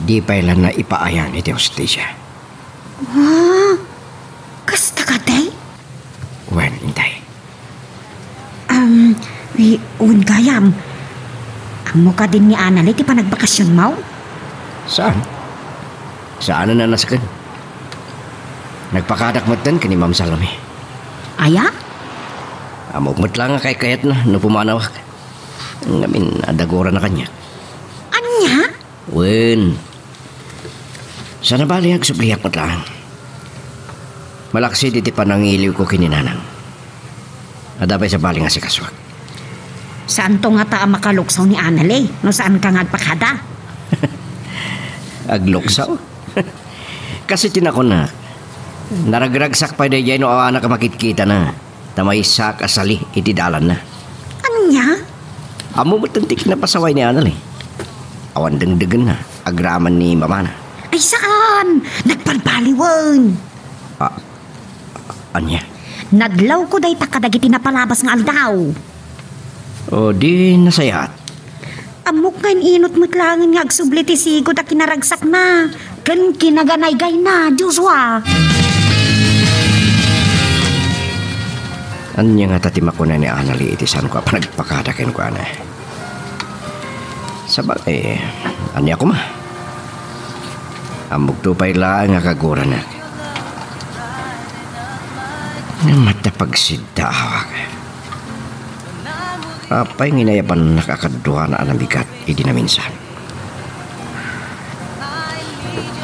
di pay la naipaayan iti hustisia. Ah, kasta kadi? Wen, Inday. Um, wi-, wen gayam. Ammo kadin ni Anali ti panagbakasionmo? Saan? Saan a nasken? Nagpakadak metten ken ni Ma'am Salome. Aya? Ammok met la nga kaykayatna no pumanawak. Ngamin, adda gurana kaniak. Ania? Wen. Saan a bale, agsubliak met laeng. Malaksid iti panangiliwko ken ni Nanang. Adda pay sabali nga sikasuak. Saanto ngata a makaluksaw ni Anali no saanka nga agpakada? Agluksaw? Kas iti nakunak, naragragsak pay daydiay no awanak a makitkitana, ta maysaak a sali iti dalanna. Ania? Ammo met ti kinapasaway ni Anali. Awan dengdegenna, agraman ni mamana. Ay, saan! Nagbalbaliwen! Ah, ania? Nadlawko dayta kadagiti napalabas nga aldaw. O, di nasayaat. Ammok nga in-inut met laengen nga agsubli ti sigud a kinaragsakna ken kinaganaygayna, Joshua. Ania ngata ti makuna ni Anali iti saanko a panagpakada kenkuana? Sabagay, ania koma? Ammokto pay laeng a kaguranak. Ngem adda pagsiddaawak. Apay nga inayabannak a kaduana a namigat idi naminsan?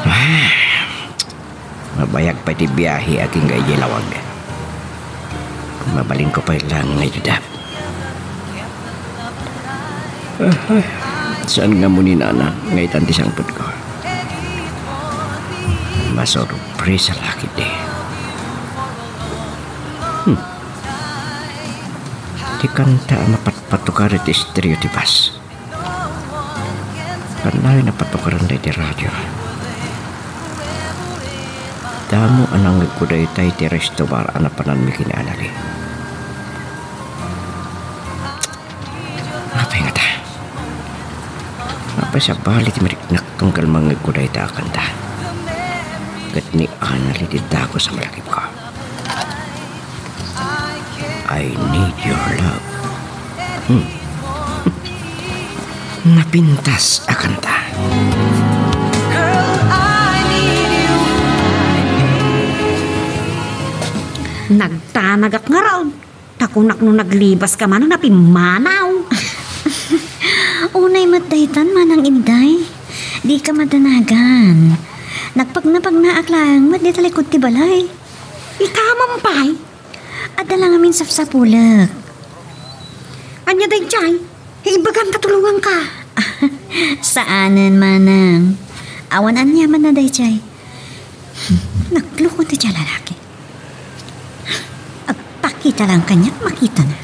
Ah, mabayag pay ti biahe agingga idiay lawag. Mabalinko pay laeng nga idadap. Ah, saan nga mo ni Nana nga itan ti sangpetko? Masurpresa la ketdi. Hmm. Ti kanta a mapatpatukar iti estereo ti bus. Kanayon a patukaran daydi radio. Damo a nangngegko dayta iti resto bar a napananmi ken ni Anali. Apay ngata? Apay sabali ti mariknakton ken mangngegko dayta a kanta? Ket ni Anali ti dagus a malakipko. I need your love. Hmm. Napintas a kanta. Nagtanagak ngarud. Ta kunak no naglibaska manen a pimmanaw. Unay met daytan, Manang Inday. Dika madanagan. Nagpagnapagnaak laeng met dita likud ti balay. Ikamam pay? Adda la ngamin sapsapulek. Ania daydiay? Ibagam ta tulonganka. Saanen, Manang. Awan aniamanna daydiay. Naglukon ti lalaki. Agpakita lang kaniak, makitana.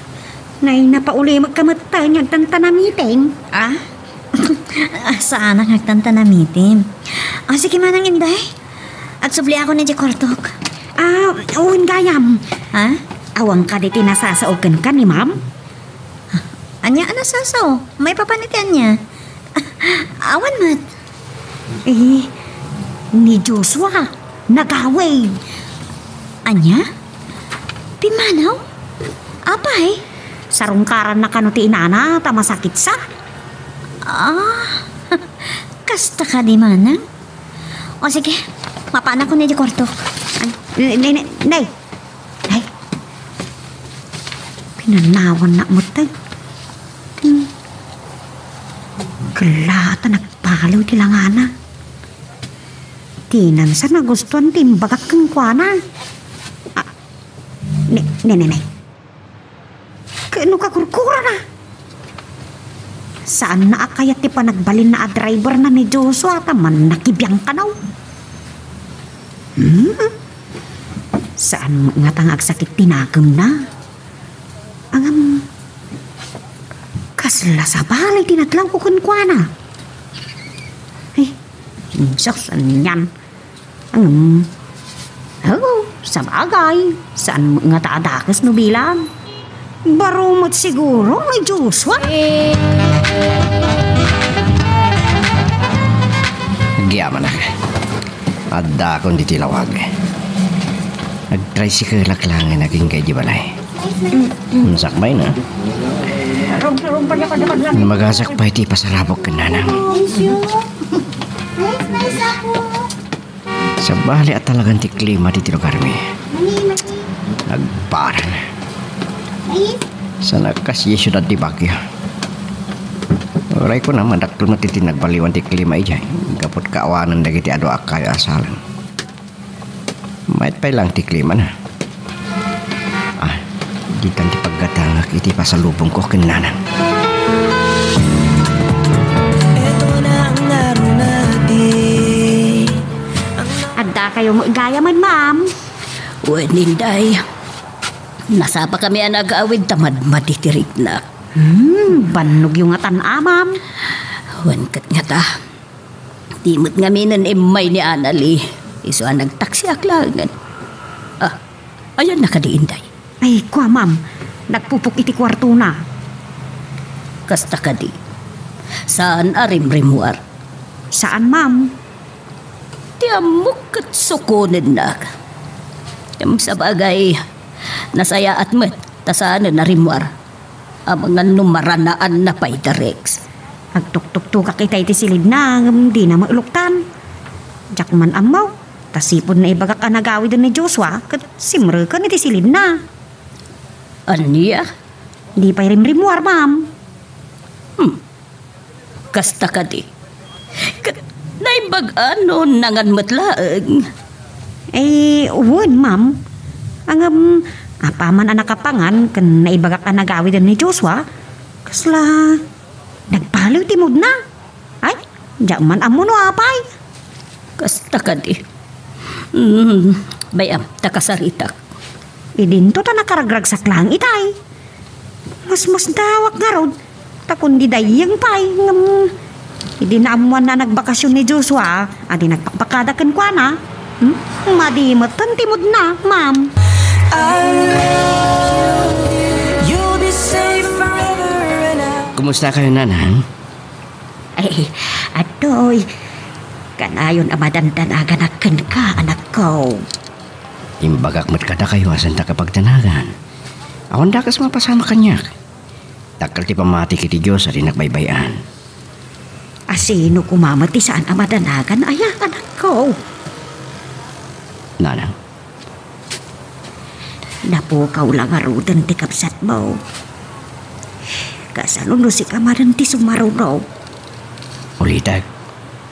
Nay, napaulimekka met ta, ania agtantanamitem? Ah? Ah, saanak nga agtantanamitem. Ah, sige, Manang Inday. Agsubliakon idiay kuartok. Ah, wen gayam. Ha? Awan kadi ti nasasao kenka ni Ma'am? Ania a nasasao? Maipapan iti ania? Awan met. Eh, ni Joshua, nagawid. Ania? Pimmanaw? Apay? Sarungkaranna kano ti inana ta masakitsa. Ah, kasta kadi, Manang? O sige, mapanakon idiay kuartok. Ay, ne, ne, ne, nay. Ay. Pinanawanna met. Hmm. Kella ta nagbaliw ti langana. Ti nansa nagustuan ti imbagak kenkuana. Ah, ne, ne, ne, ne. Ket no kakurkurana? Saanna a kayat ti panagbalinna a driverna ni Joshua ta mannakibiang kano. Hmm? Saan ngata nga agsakit ti nakemna? Ngem, kasla sabali ti nadlawko kenkuana. Ay, insak sanian. Ngem, oh, sabagay, saan met ngata a dakes no bilang? Baro met siguro ni Joshua. Agyamanak. Addakon ditoy lawag. Agtricycle-ak laengen agingga idiay balay. Sakbay na. Magasak pay ti pasarabok ken nanang. Sabali a talagan ti klima ditoy lugarmi. Nagbaran. Saan a kas idiay siudad ti Baguio. Uray kuna, madakkel met ti nagbaliwan ti klima idiay. Gapu ta awanen dagiti adu a kayo a salen. Mayat pay laeng ti klimana. Ah, ditan ti paggatangak iti pasalubongko ken nanang. Ito na ang araw natin. Gayam, ma'am. Wen, Inday. Nasapakami a nagawid ta madmadi ti riknak. Hmm, bannogyo ngatan, ma'am. Wen ket ngata. Di met ngaminen immay ni Anali. Isu a nagtaksiak laengen. Ah, ayanna kadi, Inday? Ay, kua, ma'am. Nagpupok iti kuartona. Kasta kadi. Saan a rimrimmuar? Saan, ma'am. Ti ammok ket sukonennak. Ngem sabagay, nasayaat met ta saanen a rimmuar. Amangan no maranaanna pay da Rex. Agtuktuktokak itay iti silidna, ngem dina mailuktan. Diak man ammo, ta sipud naibagak a nagawiden ni Joshua, ket simreken iti silidna. Ania? Di pay rimrimmuar, ma'am. Hmm. Kasta kadi. Ket naimbag-an no nangan met laeng? Eh, wen, ma'am. Ngem, apaman a nakapangan ken naibagak a nagawiden ni Joshua, kasla nagbaliw ti moodna. Ay, diak man ammo no apay. Kasta kadi. Mm, bay-am, ta kasaritak. Idinto ta nakaragragsak laeng itay. Masmasdawak ngarud, ta kundi dayyeng pay, ngem idi naammoanna a nagbakasyon ni Joshua, a di nagpakpakada kenkuana, hmm? Madi metten ti moodna, ma'am. Kumusta kayo, Nanang? Ay, adtoy, kanayon a madandanaganak kenka, anakko. Imbagak met kadakayo a saan ta kapagdanagan. Awan dakes mapasamak kaniak. Dakkel ti pammatik iti Dios a di nagbaybay-an. Asino koma met ti saan a madanagan aya, anakko? Nanang. Napukaw la ngaruden ti kabsatmo. Kasano no sika manen ti sumaruno? Ulitek,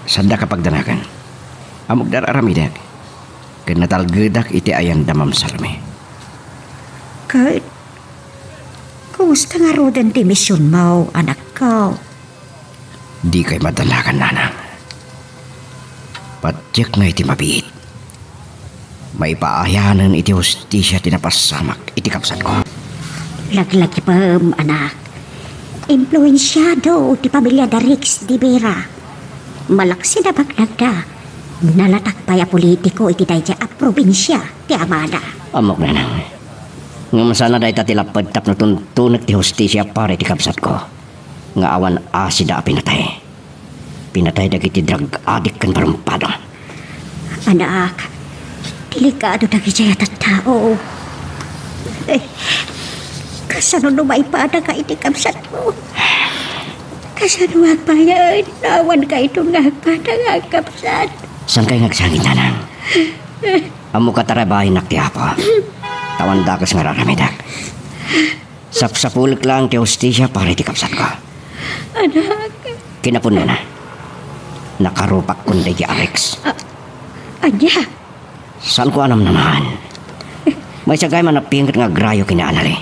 saanda kapagdanagan. Ammok da ar-aramidek. Ket natalgedak iti ayan da Ma'am Salome. Ket kumusta ngaruden ti misionmo, anakko? Dikay madanagan, Nanang. Patiek nga iti mabiit, maipaayanen iti hustisia ti napasamak iti kabsatko. Laglagipem, anak. Impluensiado ti pamilia da Rex de Vera. Malaksi a baknagda, nalatak pay a politiko iti daydiay a probinsia ti amana. Ammok, Nanang. Ngem saan a dayta ti lapped tapno tuntunek ti hustisia para iti kabsatko nga awan asida a pinatay. Pinatay dagiti drug addict ken barumpado. Anak, delikado dagiti a tattao. Eh, kasano no maipadaka iti kabsatmo? Kasano agpayen? Awan kayton nga agpada nga agkabsat. Saan kay nga agsangit, Nanang? Ammok a tarabayennak ti Apo. Awan dakes nga ar-aramidek. Sapsapulek laeng ti hustisia para iti kabsatko. Anak. Kinapunona, nakarupakkon daydi a Rex. A-, ania? Saanko a namnamaen. Maysa gayam a napinget nga agrayo ken ni Anali.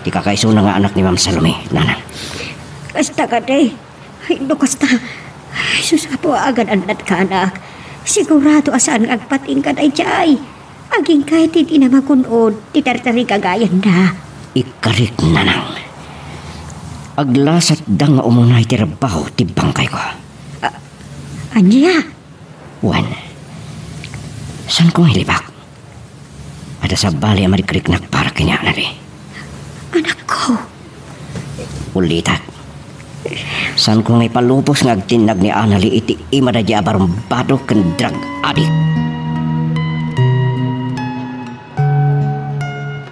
Ti kakaisuna nga anak ni Ma'am Salome, Nanang. Kasta kadi. Ay, no kasta. Ay, sus, Apo, agan-annatka, anak. Sigurado a saan nga agpatingka daydiay. Agingga iti di na magun-od ti tartarigagayanna. Ikkarik, Nanang. Aglasatda nga umuna iti rabbaw ti bangkayko. A-, ania? Wen, saanko nga ilibak? Adda sabali a marikriknak para ken ni Anali. Anakko. Ulitek. Saanko nga ipalubos nga agtinnag ni Anali iti ima daydi a barumbado ken drug addict.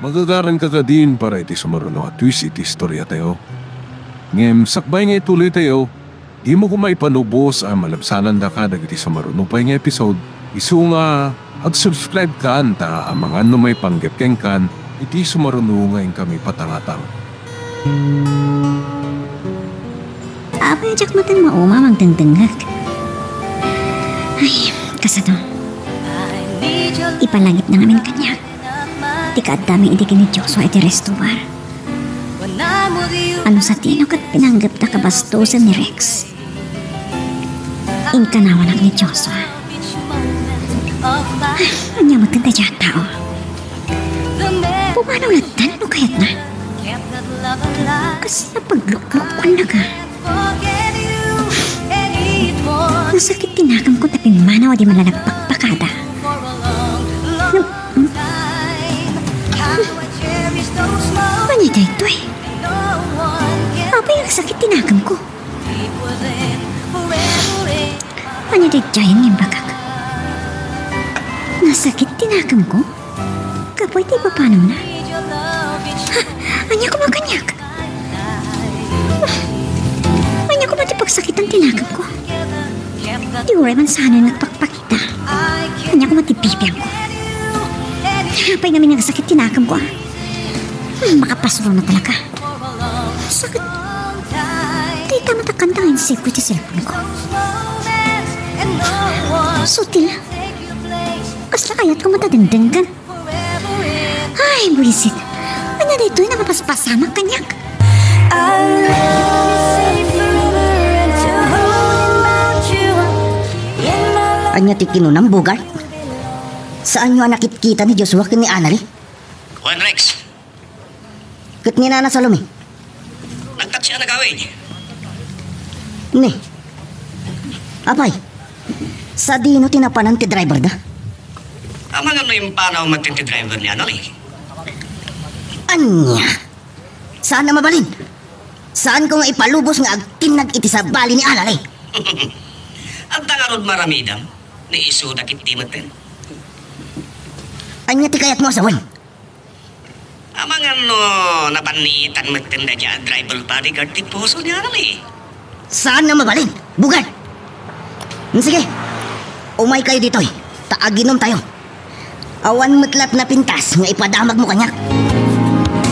Magagaranka kadin para iti sumaruno a twist iti istoriatayo. Ngem sakbay nga ituloytayo, dimo koma ipalubos a malabsanandaka dagiti sumaruno pay nga episode, isu nga agsubscribe kan ta amangan no maipanggep kenkan iti sumaruno nga inkami patangatang. Apay, diak met mauma a mangdengdengngeg. Ay, kasano? Ipalangitna ngamin kaniak ti kaaddami idi ken ni Joshua iti restobar. Ano satino ket pinanggepda kabastosen ni Rex? Inkanawanak ni Joshua. Ay, ania met daydiay a tao? Pumanaw lattan no kayatna? Kasla pagluklok, kuanna ka. Nasakit ti nakemko ta pimmanaw a di man la nagpakpakada. No, hmm? Ania daytoy? Apay, nasakit ti nakemko. Ania daydiay nga imbagak? Nasakit ti nakemko? Gapu iti ipapanawna? Ha? Ania koma kaniak? Ania koma ti pagsakitan ti nakemko? Ti uray man saan nga agpakpakita. Ania koma ti bibiangko? Apay ngamin nga agsakit ti nakemko, a? Hmm, makapasuronak talaga. Sakit. Dayta met a kanta nga insave-ko iti cellphone-ko. Sutil. Kasla kayatko met a dengdenggen. Ay, buisit. Ania daytoy, nakapaspasamak kaniak. Ania ti kinunam, Bogart? Saanyo a nakitkita ni Joshua ken ni Annalie? Wen, Rex. Ket ni Nana Salome? Nagtaksi a nagawid. Ni? Apay, sadino ti napanan ti driverda? Amangan no impanaw met ti driver ni Annalie. Ania? Saan a mabalin? Saanko nga ipalubos nga agtinnag iti sabali ni Annalie? Adda ngarud maramidam, ni isuda ketdi metten. Ania ti kayatmo a sawen? Amangan no nabannitan metten daydiay a driver bodyguard ti puso ni Annalie. Saan a mabalin, Bogart. Hmm, sige, umaykayo ditoy, ta aginumtayo. Awan met latta a pintas nga ipadamagmo kaniak.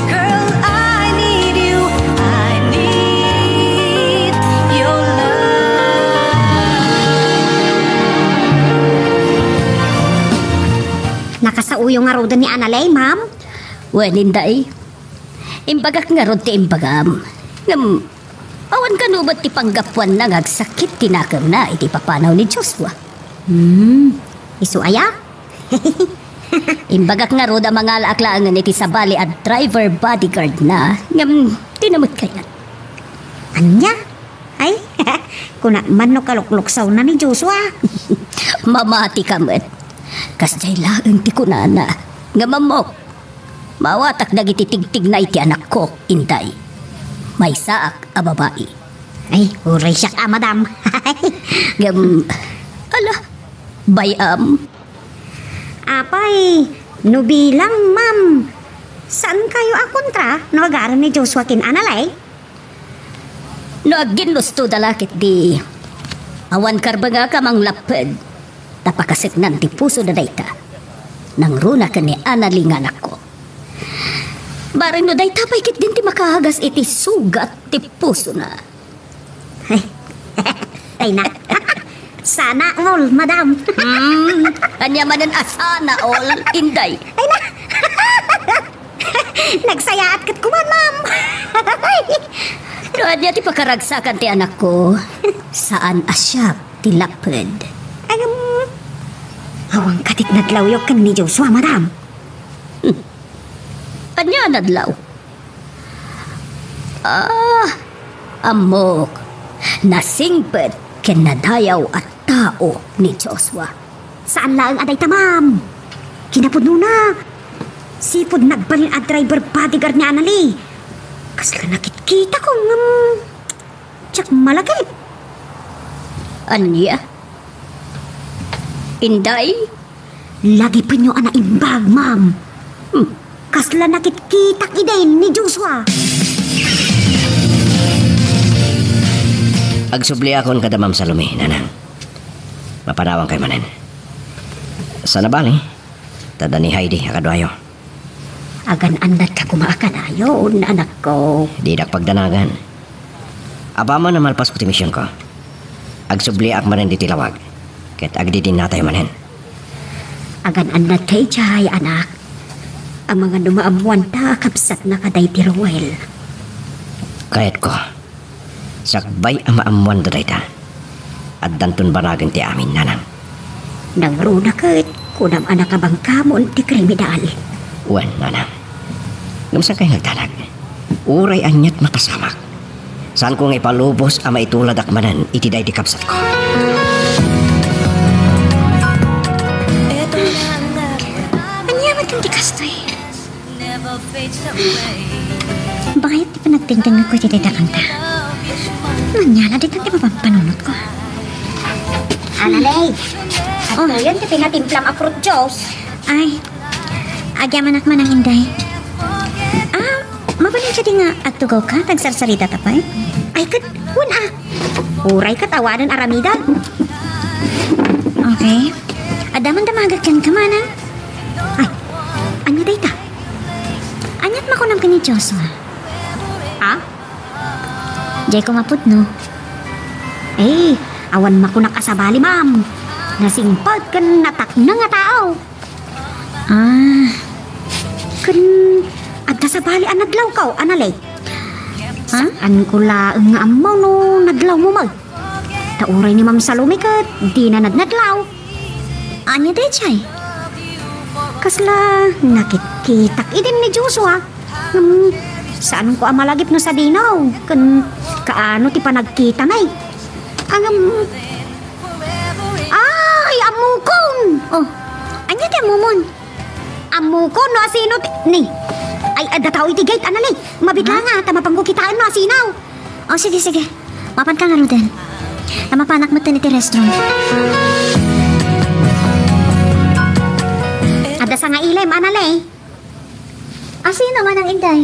Girl, I need you. I need your love. Nakasaoyo ngaruden ni Annalie, ma'am? Wen, Inday. Imbagak ngarud ti imbagam. Ngem, awan kano met ti panggapuanna nga agsakit ti nakemna iti ipapanaw ni Joshua. Hmm, isu aya? Imbagak ngarud a mangalaak laengen iti sabali a driver bodyguard-na, ngem dina met kayat. Ania? Ay, kunak man no kalukluksawna ni Joshua. Mamatika met. Kasdiay laeng ti kunana. Ngem ammok, maawatak dagiti tigtigna iti anakko, Inday. Maysaak a babai. Ay, uray siak a, madam. Ngem, ala, bay-am. Apay, no bilang, ma'am, saankayo a kontra no agarem ni Joshua ken Annalie? No agginlustoda la ketdi, awan karbengak a manglapped, ta pakaseknan ti pusoda dayta. Nangruna ken ni Annalie nga anakko. Bareng no dayta pay ketdin ti makaagas iti sugat ti pusona. Ay, ay na. Sana all, madam. Hmm, ania manen a sana all, Inday? Ay na. Nagsayaat ket kuman, ma'am. No ania ti pakaragsakan ti anakko, saan a siak ti lapped. Agam, awan katit nadlawyo ken ni Joshua, madam. Hmm. Ania a nadlaw? Ah, ammok, nasingpet ken nadayaw a tao ni Joshua. Saan laeng a dayta, ma'am. Kinapudnona, sipud nagbalin a driver bodyguard ni Annalie. Kasla nakitkitak ngem diak malagip. Ania? Inday? Lagipenyo a naimbag, ma'am. Hmm. Kasla nakitkitak idi ni Joshua. Agsubliakon kada Ma'am Salome, nanang. Mapanawankayo manen. Saan a bale, ta adda ni Heidi a kaduayo. Agan-annadka koma a kanayon, anakko. Didak pagdanagan. Apaman a malpasko ti misionko, agsubliak manen ditoy lawag, ket agdidinnatayo manen. Agan-annadka idiay, anak. Amangan no maammoanta a kabsatna kadayti Roel. Kayatko. Sakbay a maammoanda dayta, addanton banagen ti amin, nanang. Nangruna ket Kunam a nakabangkamon ti kriminal. Wen, nanang. Ngem saan kay nagdanag? Uray aniat mapasamak. Saanko nga ipalubos a maituladak manen iti daydi kabsatko. Ania met ti kastoy? Bakit ti panagtengtengko iti dayta kanta? Ania la dayta ti mapampanunotko? Analay, oh, adtoyen ti pinatimplam a fruit juice. Ay, agyamanak manang Inday. Ah, mabalin kadi nga agtugawka, tagsarsarita ta pay? Ay, ket, wen a. Uray ket awanen aramidek. Okay. Adda man damagek kenka, manang. Ay, ania dayta? Aniat makunam ken ni Joshua? Ha? Diay ko mapudno. Eh, awan makunak a sabali, ma'am. Nasingpet ken natakneng a tao. Ah. Ken adda sabali a nadlawko, Analay? Ha? Saanko laeng nga ammo no nadlawmo met. Ta uray ni Ma'am Salome ket dina nadnadlaw. Ania daydiay? Kasla nakitkitak idi ni Joshua. Ngem, saanko a malagip no sadino, ken kaano ti panagkitana? Ngem, ay, ammokon! Oh, ania ti ammomon? Ammokon no asino ti, ni. Ay, adda tao iti gate, Analay. Mabitla nga, ta mapanko kitaen no asino. Oh, sige, sige. Mapanka ngaruden. Ta mapanak metten iti restroom. Adda sangailem, Analay. Asino manang Inday?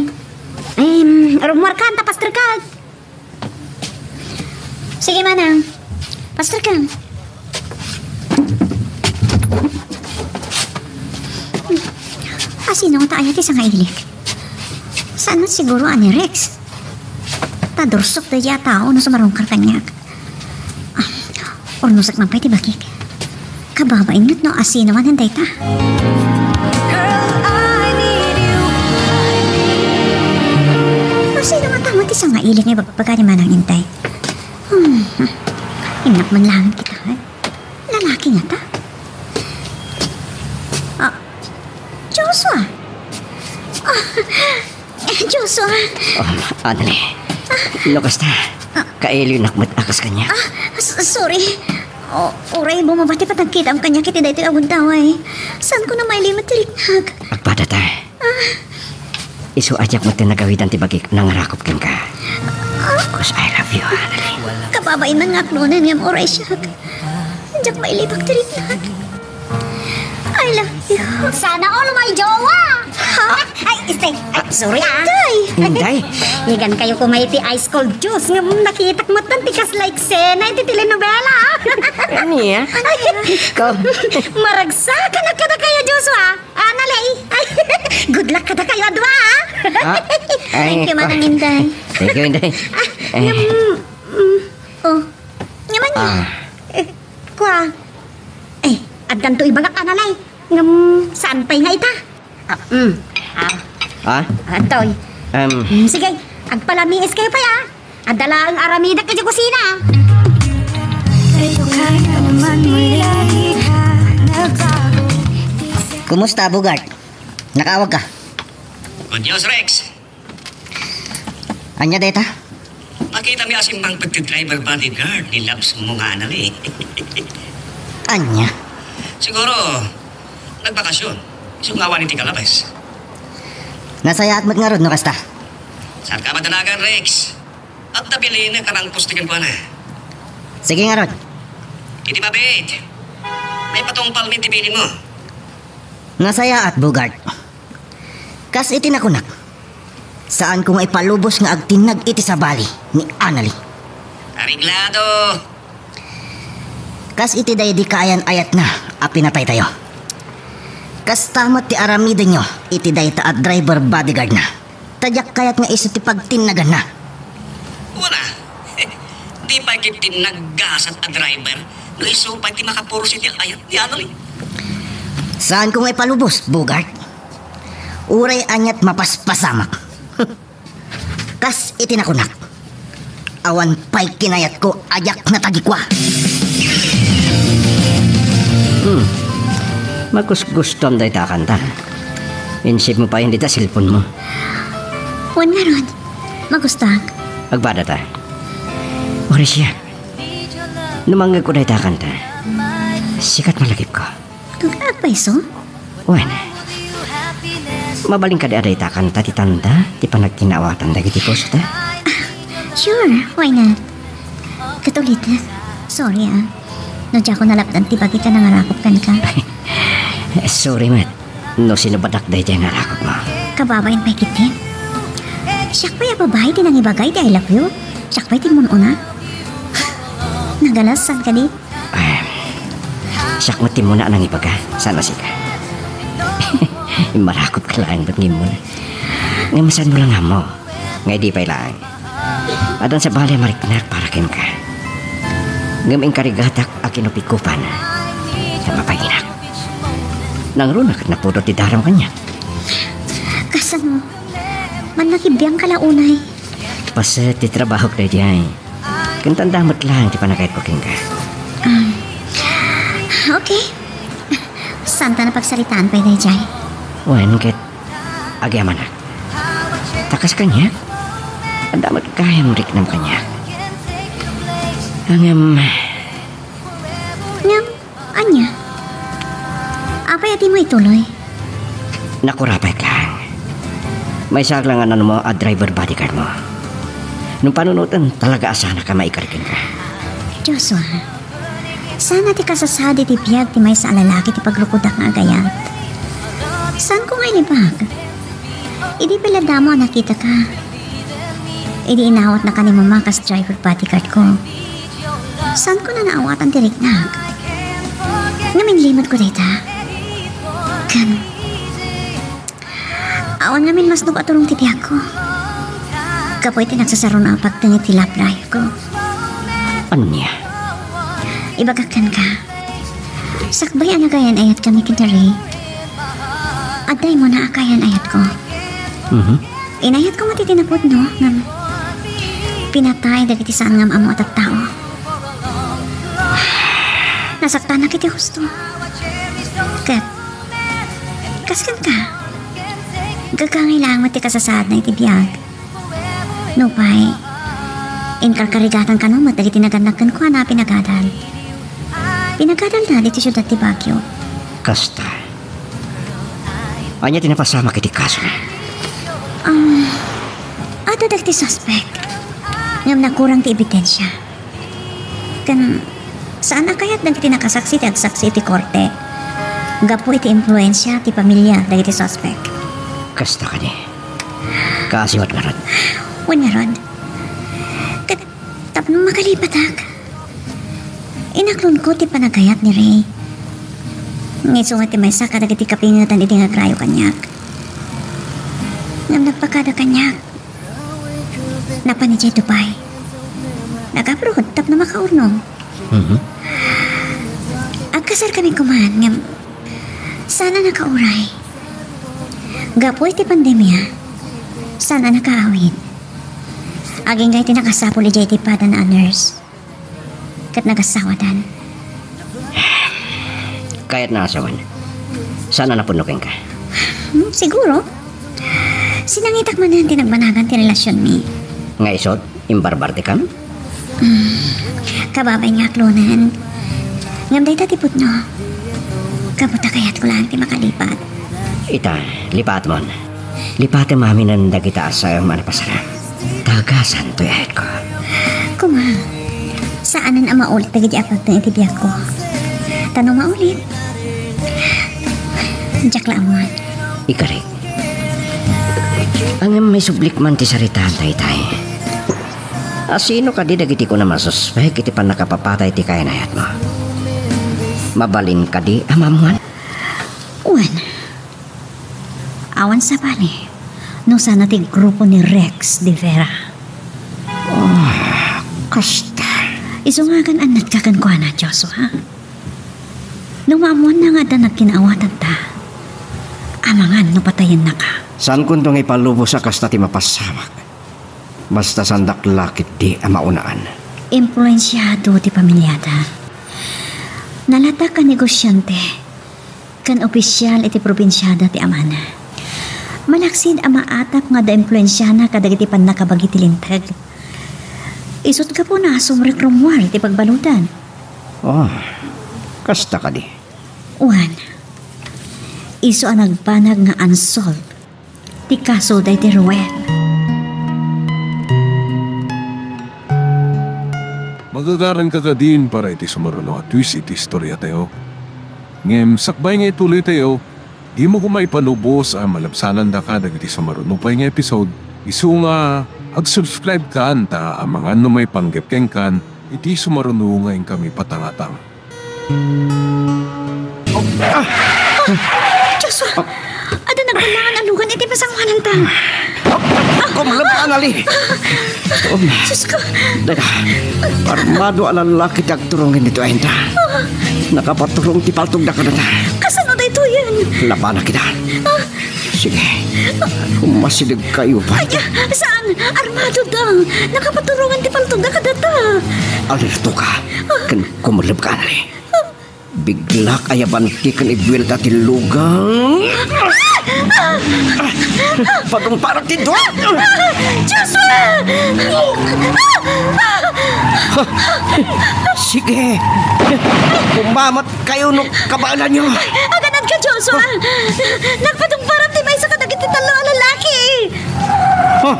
Em, rummuarkan ta pasterka. Sige, manang. Pasterka. Asino nga ta aya ti sangailek? Saan man siguro a ni Rex? Ta dursok daydiay a tao no sumarungkar kaniak. Ah, urnosek man pay ti bagik. Kababain ngarud no asino manen dayta. Asino ngata met ti sangailek nga ibagbaga ni Manang Inday? Hmm, innak man laeng kita, eh. Lalaki ngata? Ah, Joshua! Ah, Joshua! Oh, Anali. No kasta, kailinak met a kas kaniak. Ah, s-, sorry. O, uray bumaba ti panagkitam kaniak iti daytoy a gundaway. Saanko a mailimek ti riknak. Agpadata. Ah. Isu a diak met nagawidan ti bagik nangarakop kenka. Ah. 'Cause I love you, Anali. Kababain man nga aknonen ngem uray siak. Diak mailibak ti riknak. I love you. Sana all my jowa! Ha? Ay, stay. Ay, sorry, ah. Inday. Inday. Ngigan kayo kumayo ti ice cold juice. Ngem nakitak met ti kasla eksena iti telenovela. Ania? Ay, ikaw. Maragsakan kadakayo, Joshua. Anali. Ay, good luck kadakayo a dua, ah. Ah, ay, thank you, Manang Inday. Thank you, Inday. Ah, eh. Ngem, mm, oh. Ngem ania? Ah. Eh, kua. Eh, addanto ibagak, Analay. Ngem, saan pay nga ita? Ah, mm. Ah. Ah? Ah, toy. Em. Mm, sige, agpalamiis kayo pay, ah. Adda laeng aramidek iti kusina. Kumusta, Bogart? Nakaawagka? Good news, Rex. Ania dayta? Nakitami a simmangpet ti driver bodyguard ni Labs mo nga Anali. Ania? Siguro, nagbakasyon. Isu nga awan iti kalabas. Nasayaat met ngarud no kasta. Saanka madanagan, Rex? Adda balinek a nangpusti kenkuana. Sige ngarud. Iti mabiit, maipatungpalmi ti bilinmo. Nasayaat, Bogart. Kas iti nakunak, saanko nga ipalubos nga agtinnag iti sabali ni Anali. Areglado! Kas iti daydi kaayan-ayatna a pinataytayo. Kasta met ti aramidenyo iti dayta a driver bodyguardna. Ta diak kayat nga isu ti pagtinnaganna. Una, di pay ket ti naggasat a driver no isu pay ti makapuros iti ayat ni Anali. Saanko nga ipalubos, Bogart. Uray aniat mapaspasamak. Kas iti nakunak, awan pay kinayatko a diak natagikua. Hmm. Magusgustuam dayta a kanta. Insave mo pay dita cellphone mo. Wen ngarud, magustuak. Agpadata. Uray siak. No mangngegko dayta a kanta, sikat malagipko. Ag-, agpayso? Wen. Mabalin kadi a dayta a kanta ti tanda ti panagkinaawatan dagiti pusota? Sure, why not? Ket ulitek, sorry, ah. No diak nalapdan ti bagik a nangarakop kenka. Sorry met no sinubadak daydiay nga arakopmo. Kababain pay ketdin. Siak pay a babai ti nangibaga iti I love you. Siak pay ti immun-una. Nagalas, saan kadi? Ay, siak met ti immuna a nangibaga, saan a sika. Immarakopka laeng met nga immuna. Ngem saanmo la nga ammo nga idi pay laeng. Addan sabali a mariknak para kenka. Ngem inkarigatak a kinupikopan ta mapainak. Nangruna ket napudot ti daram kaniak. Kasano? Mannakibbiangka la unay. Paset ti trabahok daydiay. Ken tanda met laeng ti panagayatko kenka. Um, okay. Saanta a pagsaritaan pay daydiay. Wen ket agyamanak. Ta kas kaniak, adda met gayam riknam kaniak. Ngem, ngem, ania? Apay a dimo ituloy? Nakurapayk laeng. Maysaak la nga nanuma a driver bodyguard mo. No panunoten, talaga a saanka maikari kenka. Joshua, saan a ti kasasaad iti biag ti maysa a lalaki ti pagrukodak nga agayat. Saanko nga inibag? Idi pay la damo a nakitaka. Idi inawatnaka ni Mama kas driver bodyguard ko. Saanko a naawatan ti riknak. Ngem inlimetko dayta. Ken awan ngamin masnop a turong ti biagko. Gapu iti nagsasaruna a pagteng iti love life ko. Ania? Ibagak kenka. Sakbay a nagayan-ayat kami ken ni Ray, adda immuna a kayan-ayatko. Mhm. Inayatko met iti napudno, ngem pinatay dagiti saan nga am-ammo a tattao. Nasaktanak iti husto. Ket, kas kenka, gagangay laeng met ti kasasaadna iti biag. Nupay, inkarkarigatan kano met dagiti nagannak kenkuana a pinagadal. Pinagadalna ditoy siudad ti Baguio. Kasta. Ania ti napasamak iti kasona? Um, adda dagiti suspek. Ngem nakurang ti ebidensia. Ken saan a kayat dagiti nakasaksi ti agsaksi iti korte gapu iti impluensia ti pamilia dagiti suspek. Kasta kadi. Kaasiwat ngarud. Wen ngarud. Ket tapno makalipatak, inaklonko ti panagayat ni Ray. Nga isu met ti maysa kadagiti kapingetan idi nga agrayo kaniak. Ngem nagpakada kaniak. Napan idiay Dubai. Nag-abroad tapno makaurnong. Mhm. Agkasarkami koman, ngem saan a nakauray. Gapu iti pandemia, saan a nakaawid. Agingga iti nakasapul idiay ti padana a nurse. Ket nagasawadan. Kayatna a sawen. Saan a napudno kenka? Hmm, siguro. Sinangitak manen ti nagbanagan ti relasionmi. Nga isut, imbarbartekam? Hmm, kababay nga aklonen. Ngem dayta ti pudno. Gapu ta kayatko laeng ti makalipat. Ita, lipatmon. Lipatem aminen dagita a saem a napasaram. Tagasan toy ayatko. Koma, saanen a maulit dagiti apagteng iti biagko. Ta no maulit, diak la ammuan. Ikarik. Ngem maisublik man ti saritaan daytay. Asino kadi dagiti kuna masuspek iti pannakapapatay ti kayan-ayatmo? Mabalin kadi a maammuan? Wen. Awan sabali no saan a ti grupo ni Rex de Vera. Ah, kasta. Isu nga agan-annatka kenkuana, Joshua. No maammuanna nga adda nagkinaawatanta, amangan no patayennaka. Saankonto nga ipalubos a kasta ti mapasamak. Basta saandak la ketdi a maunaan. Impluensiado ti pamiliada. Nalatak a negosiante. Ken opisial iti probinsiada ti amana. Malaksid a maatap nga adda impluensiana kadagiti pannakabagi ti Linteg. Isut' gapuna a sumrek rummuar iti pagbaludan. Oh, kasta kadi? Wen, isu a nagbanag nga unsolved ti kaso daydi Ruel. Magagaranka kadin para iti sumaruno a twist iti istoriatayo. Ngem sakbay nga ituloytayo, dimo koma ipanubos a malabsanandaka dagiti sumaruno pay nga episode, isu nga ag-subscribe kan ta amangan no maipanggep kenkan iti sumaruno nga inkami patangatang. Ah! Diyos, adda nagballangan a lugan iti pasanguananta. Kumleb, Anali. Diyos ko. Dayta, armado a lallaki ti agturong ditoy ayanta. Nakapaturong ti paltogda kadata. Kasano daytoyen? Labanak ida. Ah, Sige. Umasidegkayo pay. Aya, saan? Armado da. Nakapaturongan ti paltogda kadata. Alertoka. Ken kumlebka, Anali. Biglak a yabanti ken ibuelta ti lugang. Padungparak ti dua. Joshua! Sige. Kumamat kayo no kabaelanyo. Aganadka, Joshua! Nagpadungparan ti maysa kadagiti tallo a lalaki! Oh.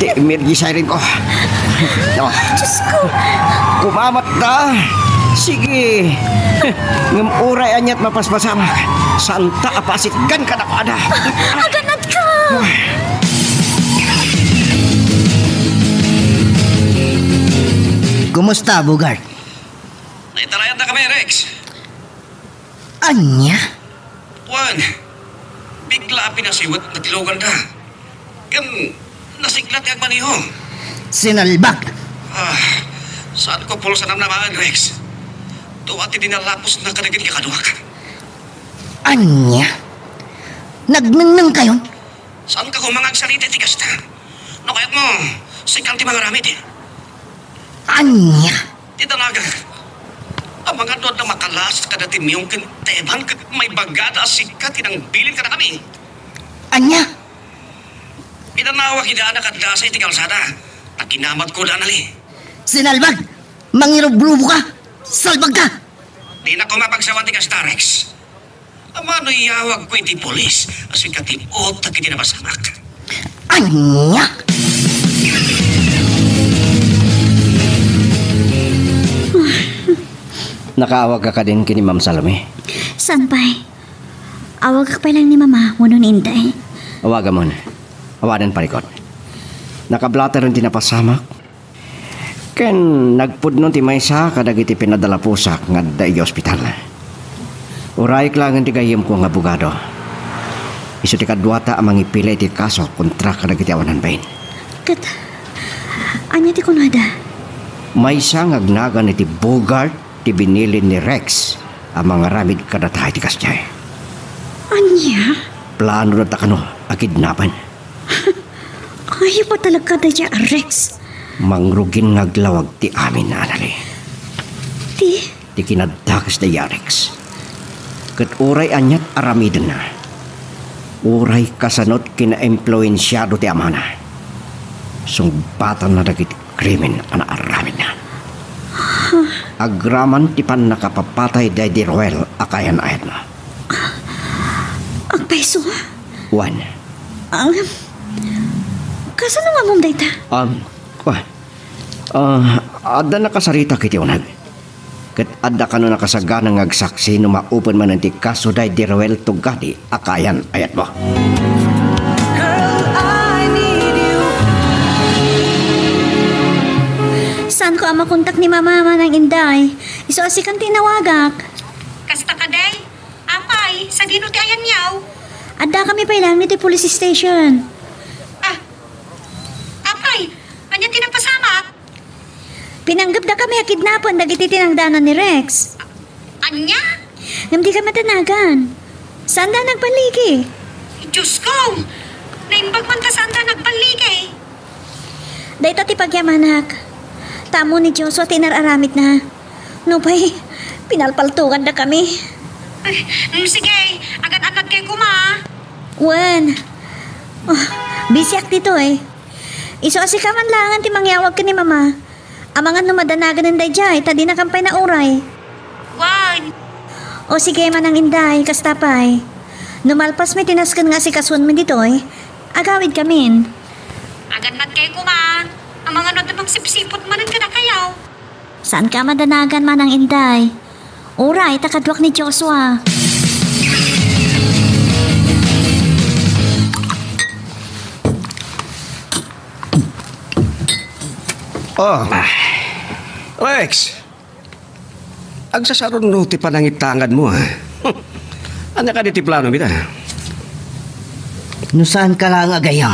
Ti emergency siren ko. Oh. Diyos ko! Kumamat ta. Sige. Ngem uray aniat mapaspasamak, saanta a pasitgan kadakuada. Aganadka! Kumusta, Bogart? Naitarayan na kami, Rex. Ania? Wen, bigla a pinasiwet na ti luganda. Ken nasigla ti agmaneho. Sinalbag! Ah, saanko pulsa namnamaen, Rex. Dua ti dinalapos na kadagiti kakaduak. Ania? Nagnengneng kayon? Saanka koma nga agsarita iti kasta? No kayatmo, sika ti mangaramid. Ania? Ti danagan. Amangan no adda makalas kadagiti Miyong ken Teban ket maibagada a sika ti nangbilin kadakami. Ania? Pinanawag ida a nakaddasa iti kalsada. Aginamatko da, Anali. Sinalbag! Mangirubrubo ka! Salbag ka! Dinak koma pagsawan ti kasta, Rex. Amangan no iyawagko iti pulis a sika ti utek iti napasamak. Ania? Nakaawagka kadin ken ni Ma'am Salome? Saan pay? Awagak pay laeng ni Mama wenno ni Inday. Awagamon. Awanen parikut. Nakablateren ti napasamak. Ken nagpudno ti maysa kadagiti pinadalapusak nga adda idiay ospital. Urayek laengen ti gayyemko nga abogado. Isu ti kaduata a mangipila iti kaso kontra kadagiti awanan bain. Ket ania ti kunada? Maysa nga agnagan iti Bogart ti binilin ni Rex a mangaramid kadata iti kasdiay. Ania? Plano da ta kano a kidnapen. Ayup a talaga daydiay a Rex. Mangrugin nga aglawag ti amin, Anali. Ti? Ti kinadakes daydiay a Rex. Ket uray aniat aramidenna, uray kasanot kinaimpluensiado ti amana, sungbatanna dagiti krimen a naaramidna. Agraman ti pannakapapatay daydi Ruel a kayan-ayatna. Agpayso? Wen. Ang, kasano nga ammom dayta? Um, wa-, ah, adda nakasaritak iti uneg. Ket adda kano nakasagana nga agsaksi no maupen manen ti kaso daydi Ruel Tugadi a kayan-ayatmo. Girl, I need you. Saanko a makontak ni Mama, Manang Inday. Isu a sikan ti inawagak. Kasta kadi? Apay, sadino ti ayanyo? Addakami pay laeng iti police station. Ah, apay, ania ti napasamak? Pinanggepdakami a kidnapen dagiti tinangdanan ni Rex. Ania? Ngem dikami danagan. Saanda nagballigi. Diyos ko! Naimbag man ta saanda nagballigi. Dayta ti pagyamanak. Ta ammo ni Joshua ti inar-aramidna. Nupay, pinalpaltogandakami. Mm, sige, agad-agad kay kuma. Wen. Oh, busy ak ditoy. Isu a sika man laengen ti mangyawag ken ni Mama. Amangan no madanagan daydiay, ta dinakam pay nauray. Wen. O sige, Manang Inday, kasta pay. No malpasmi ti nasken nga asikasuenmi ditoy, agawidkamin. Agannad kay kuma. Amangan no adda mangsipsiput manen kadakayo. Saanka madanagan, Manang Inday. Uray, ta kaduak ni Joshua. Oh. Rex, agsasarunno ti panangitangad mo, ha? Ania kadi ti plano mi ta? No saan ka lang agayam,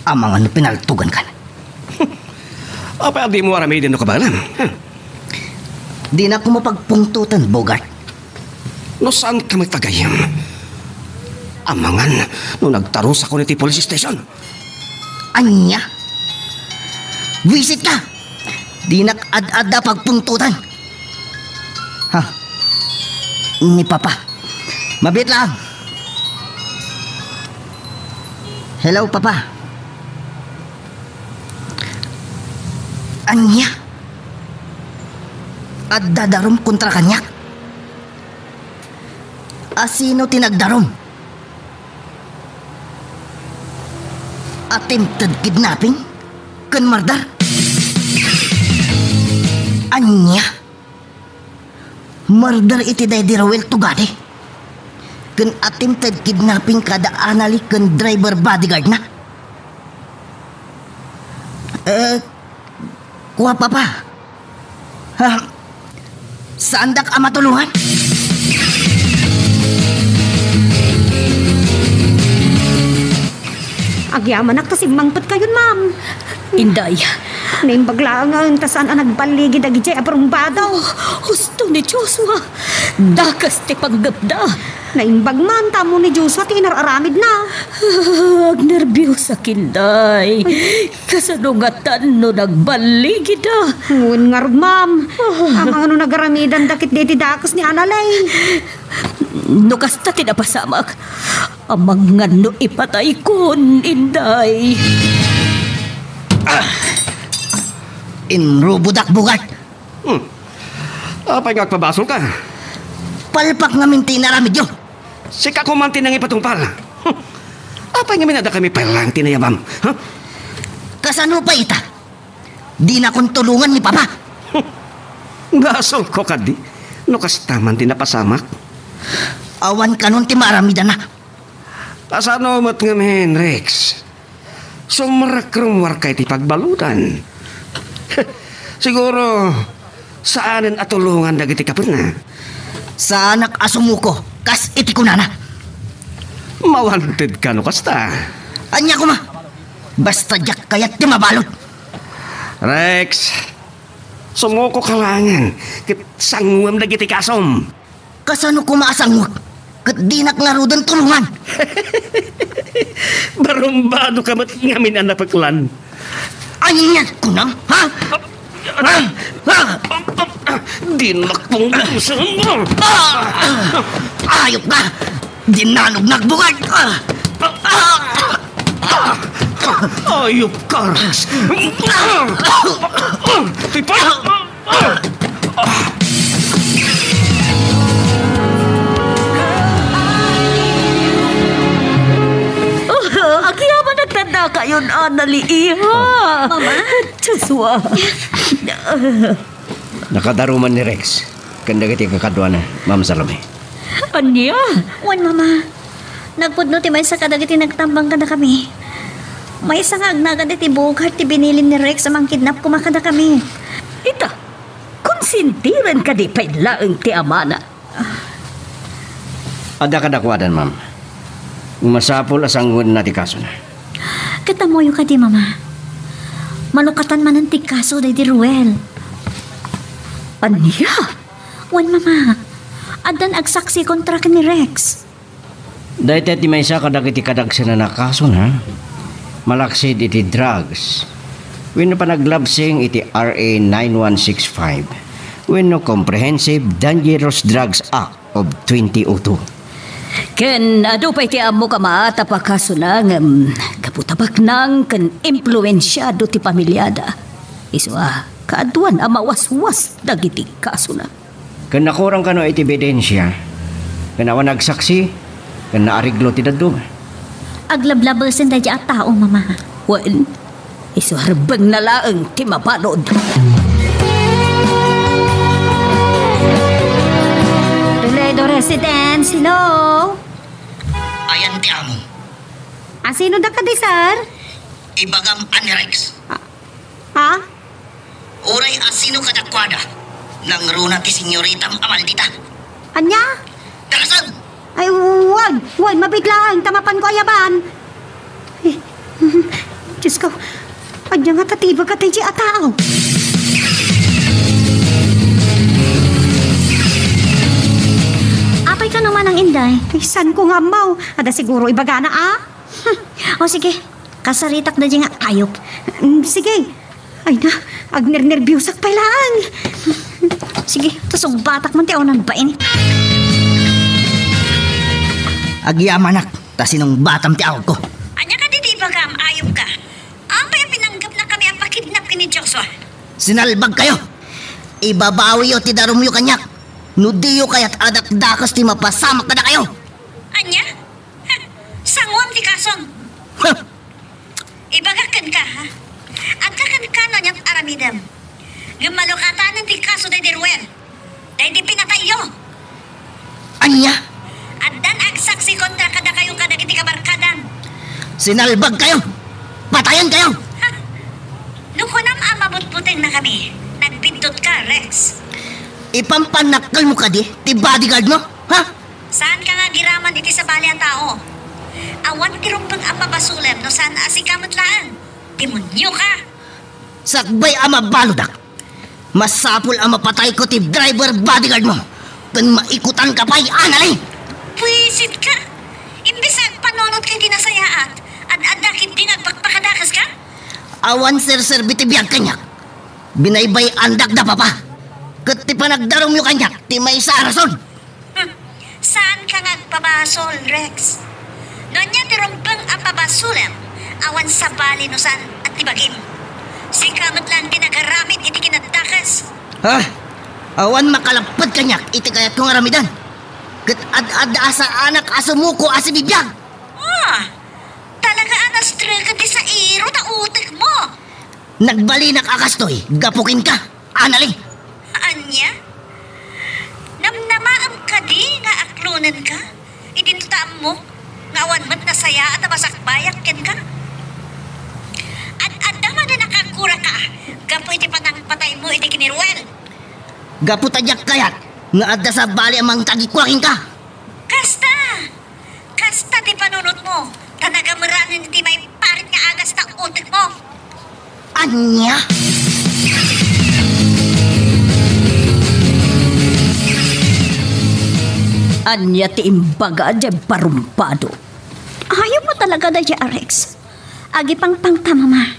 amangan no pinaltugan ka. Apay a dimo aramiden no kabaelam? Huh? Dinak koma pagpungtotan, Bogart. No saan ka met agayam, amangan no nagtarusakon iti police station. Ania? Buisit ka! Dinak ad-adda pagpungtotan. Ha? Ni Papa. Mabiit lang. Hello, Papa. Ania? Adda darum kontra kaniak? A sino ti nagdarum? Attempted kidnapping ken murder? Ania? Murder iti Daddy Roel Tugade ken attempted kidnapping kada Anali ken driver bodyguard na? Eh, kua, Papa. Ha? Saandak a matulongan? Agyamanak ta simmangpet kayon, ma'am. Inday. Naimbag laeng nga enta saan a nagballigi dagidiay a barumbado. Oh, husto ni Joshua. Dakes ti panggepda. Naimbag man, ta ammo ni Joshua ti inar-aramidna. Ah, agnerbiosak, Inday. Kasano ngatan no nagballigida? Wen ngarud, ma'am. Ah. Amangan no nagaramidanda ketdi iti dakes ni Analay. No kasta ti napasamak, amangan no ipataykon, Inday. Ah! Inrubodak, Bogart. Hmm. Apay nga agpabasolka? Palpak ngamin ti inaramidyo. Sika koma ti nangipatungpal. Hmm. Apay ngamin a dakami pay laeng ti nayabam? Ha? Kasano pay ita? Dinakon tulongan ni Papa. Hmm. Basolko kadi no kasta man ti napasamak. Awan kanon ti maaramidana. Kasano met ngamin, Rex? Sumrekrekka iti pagbaludan. Siguro, saanen a tulongan dagiti kapatna. Saanak a sumuko, kas iti kunana. Mawanted ka no kasta. Ania koma? Basta diak kayat ti mabalud. Rex, sumuko ka laengen, ket sanguem dagiti kasom. Kasano koma a sanguek? Ket dinak ngaruden tulongan. Barumbado ka met ngamin a napeklan. Anian kunam, ha? Ha? Ha? Dinak pungtosen. Ah! Ayop ka! Dinanognak, Bogart! Ah! Ayop ka, Rex! Tipay! Oh, agyamanak ta dakayon, Anali, iha. Mama? Joshua. Nakadaruman ni Rex ken dagiti kakaduana, Ma'am Salome. Ania? Wen, Mama. Nagpudno ti maysa kadagiti nagtambang kadakami. Maysa nga agnagan iti Bogart ti binilin ni Rex a mangkidnap koma kadakami. Ita, konsentiren kadi pay laeng ti amana? Adda kadakuadan, ma'am. Masapul a sanguenna ti kasona. Ket ammoyo kadi, Mama? Malukatan manen ti kaso daydi Ruel. Ania? Wen, Mama. Addan agsaksi kontra ken ni Rex. Dayta ti maysa kadagiti kadagsenana a kasona, malaksid iti drugs wenno panaglabsing iti R A nine one six five. wenno Comprehensive Dangerous Drugs Act of twenty oh two. Ken adu pay ti ammok a maatap a kasona ngem gapu ta baknang ken impluensiado ti pamilyada. Isu a kaaduan a mawaswas dagiti kasona. Ken nakurang kano iti ebidensia, ken awan agsaksi, ken naariglo ti dadduma. Aglablabesen daydi a tao, Mama. Wen, isu a rebbengna laeng ti mabalud. Toledo Residence, hello? Ayan ti amo. Asino da kadi, sir? Ibagam a ni Rex. Ah, ha? Uray asino kadakuada, nangruna ti senyoritam a maldita. Ania? Darasan! Ay, wen, wen, mabiglaeng ta mapanko ayaban. Ay, Diyos ko, ania nga tatibaga daydi a tao? Apay kano manang, Inday? Ay, saan ko nga ammo? Adda siguro ibagana, ah? O sige, kasaritak daydi nga ayop. Mm, sige. Ay na, agnernerbiosak pay laeng. Sige, ta sungbatak man ti awanan bain. Agyamanak, ta sinungbatam ti awagko. Ania kadi ti ibagam, ayop ka? Apay a pinanggepnakami a pakidnap ken ni Joshua? Sinalbagkayo! Ibabawiyo ti darumyo kaniak. No diyo kayat a dakdakes ti mapasamak kadakayo. Ania? Sangoam ti kasom. Huh! Ibagak kenka, ha? Adda kenka no aniat aramidem. Ngem malukatanen ti kaso daydi Ruel. Daydi pinatayyo. Ania? Addan agsaksi kontra kadakayo kadagiti kabarkadam. Sinalbagkayo! Patayenkayo! Ha? No kunam a mabutbuteng na kami, nagbiddut ka, Rex. Ipampannakkelmo kadi ti bodyguard mo? Ha? Saanka nga agiraman iti sabali a tao. Awan ti rumbeng a pabasolem no saan a sika met laeng. Demonio ka! Sakbay a mabaludak, masapul a mapatayko ti driver bodyguard mo ken maikutanka pay, Anali! Buisit ka! Imbes a agpanunotka iti nasayaat, ad-adda ketdi nga agpakpakadakes ka? Awan serserbi ti biag kaniak. Binaybay-andak da Papa. Ket ti panagdarumyo kaniak ti maysa a rason. Hmm. Saanka nga agpabasol, Rex. No ania ti rumbeng a pabasolem, awan sabali no saan a ti bagim. Sika met laeng ti nagaramid iti kinadakes. Ha? Awan makalapped kaniak iti kayatko nga aramiden. Ket ad-adda a saanak a sumuko a sibibiag. Ah, talaga a nastreken ti sairo ta utek mo. Nagbalinak a kastoy gapu kenka, Anali. Ania? Namnamaem kadi nga aklonenka? Idinto ta ammok nga awan met nasayaat a masakbayak kenka? Ad-adda manen a kaguraka gapu iti panangpataymo iti ken ni Ruel. Gapu ta diak kayat nga adda sabali a mangkagikua kenka. Kasta! Kasta ti panunotmo, ta nagameranen iti maiparit nga agas ta utekmo. Ania? Ania ti imbaga diay barumbado? Ayop mo talaga daydi a Rex. Agipangpangta, Mama.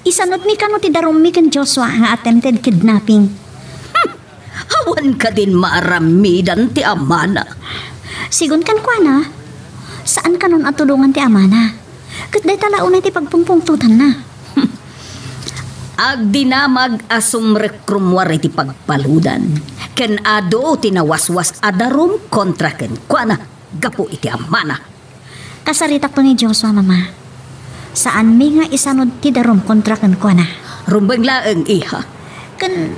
Isanudmi kano ti darummi ken Joshua nga attempted kidnapping? Hmm! Awan kadin maaramidan ti amana. Sigun kenkuana, saan kanon a tulongan ti amana. Ket dayta la unay ti pagpungpungtotanna. Hmm. Agdinamag a sumrekrummuar iti pagbaludan, ken adu ti nawaswas a darum kontra kenkuana gapu iti amana. Kasaritakto ni Joshua, Mama. Saanmi nga isanud ti darum kontra kenkuana. Rumbeng laeng, iha. Ken,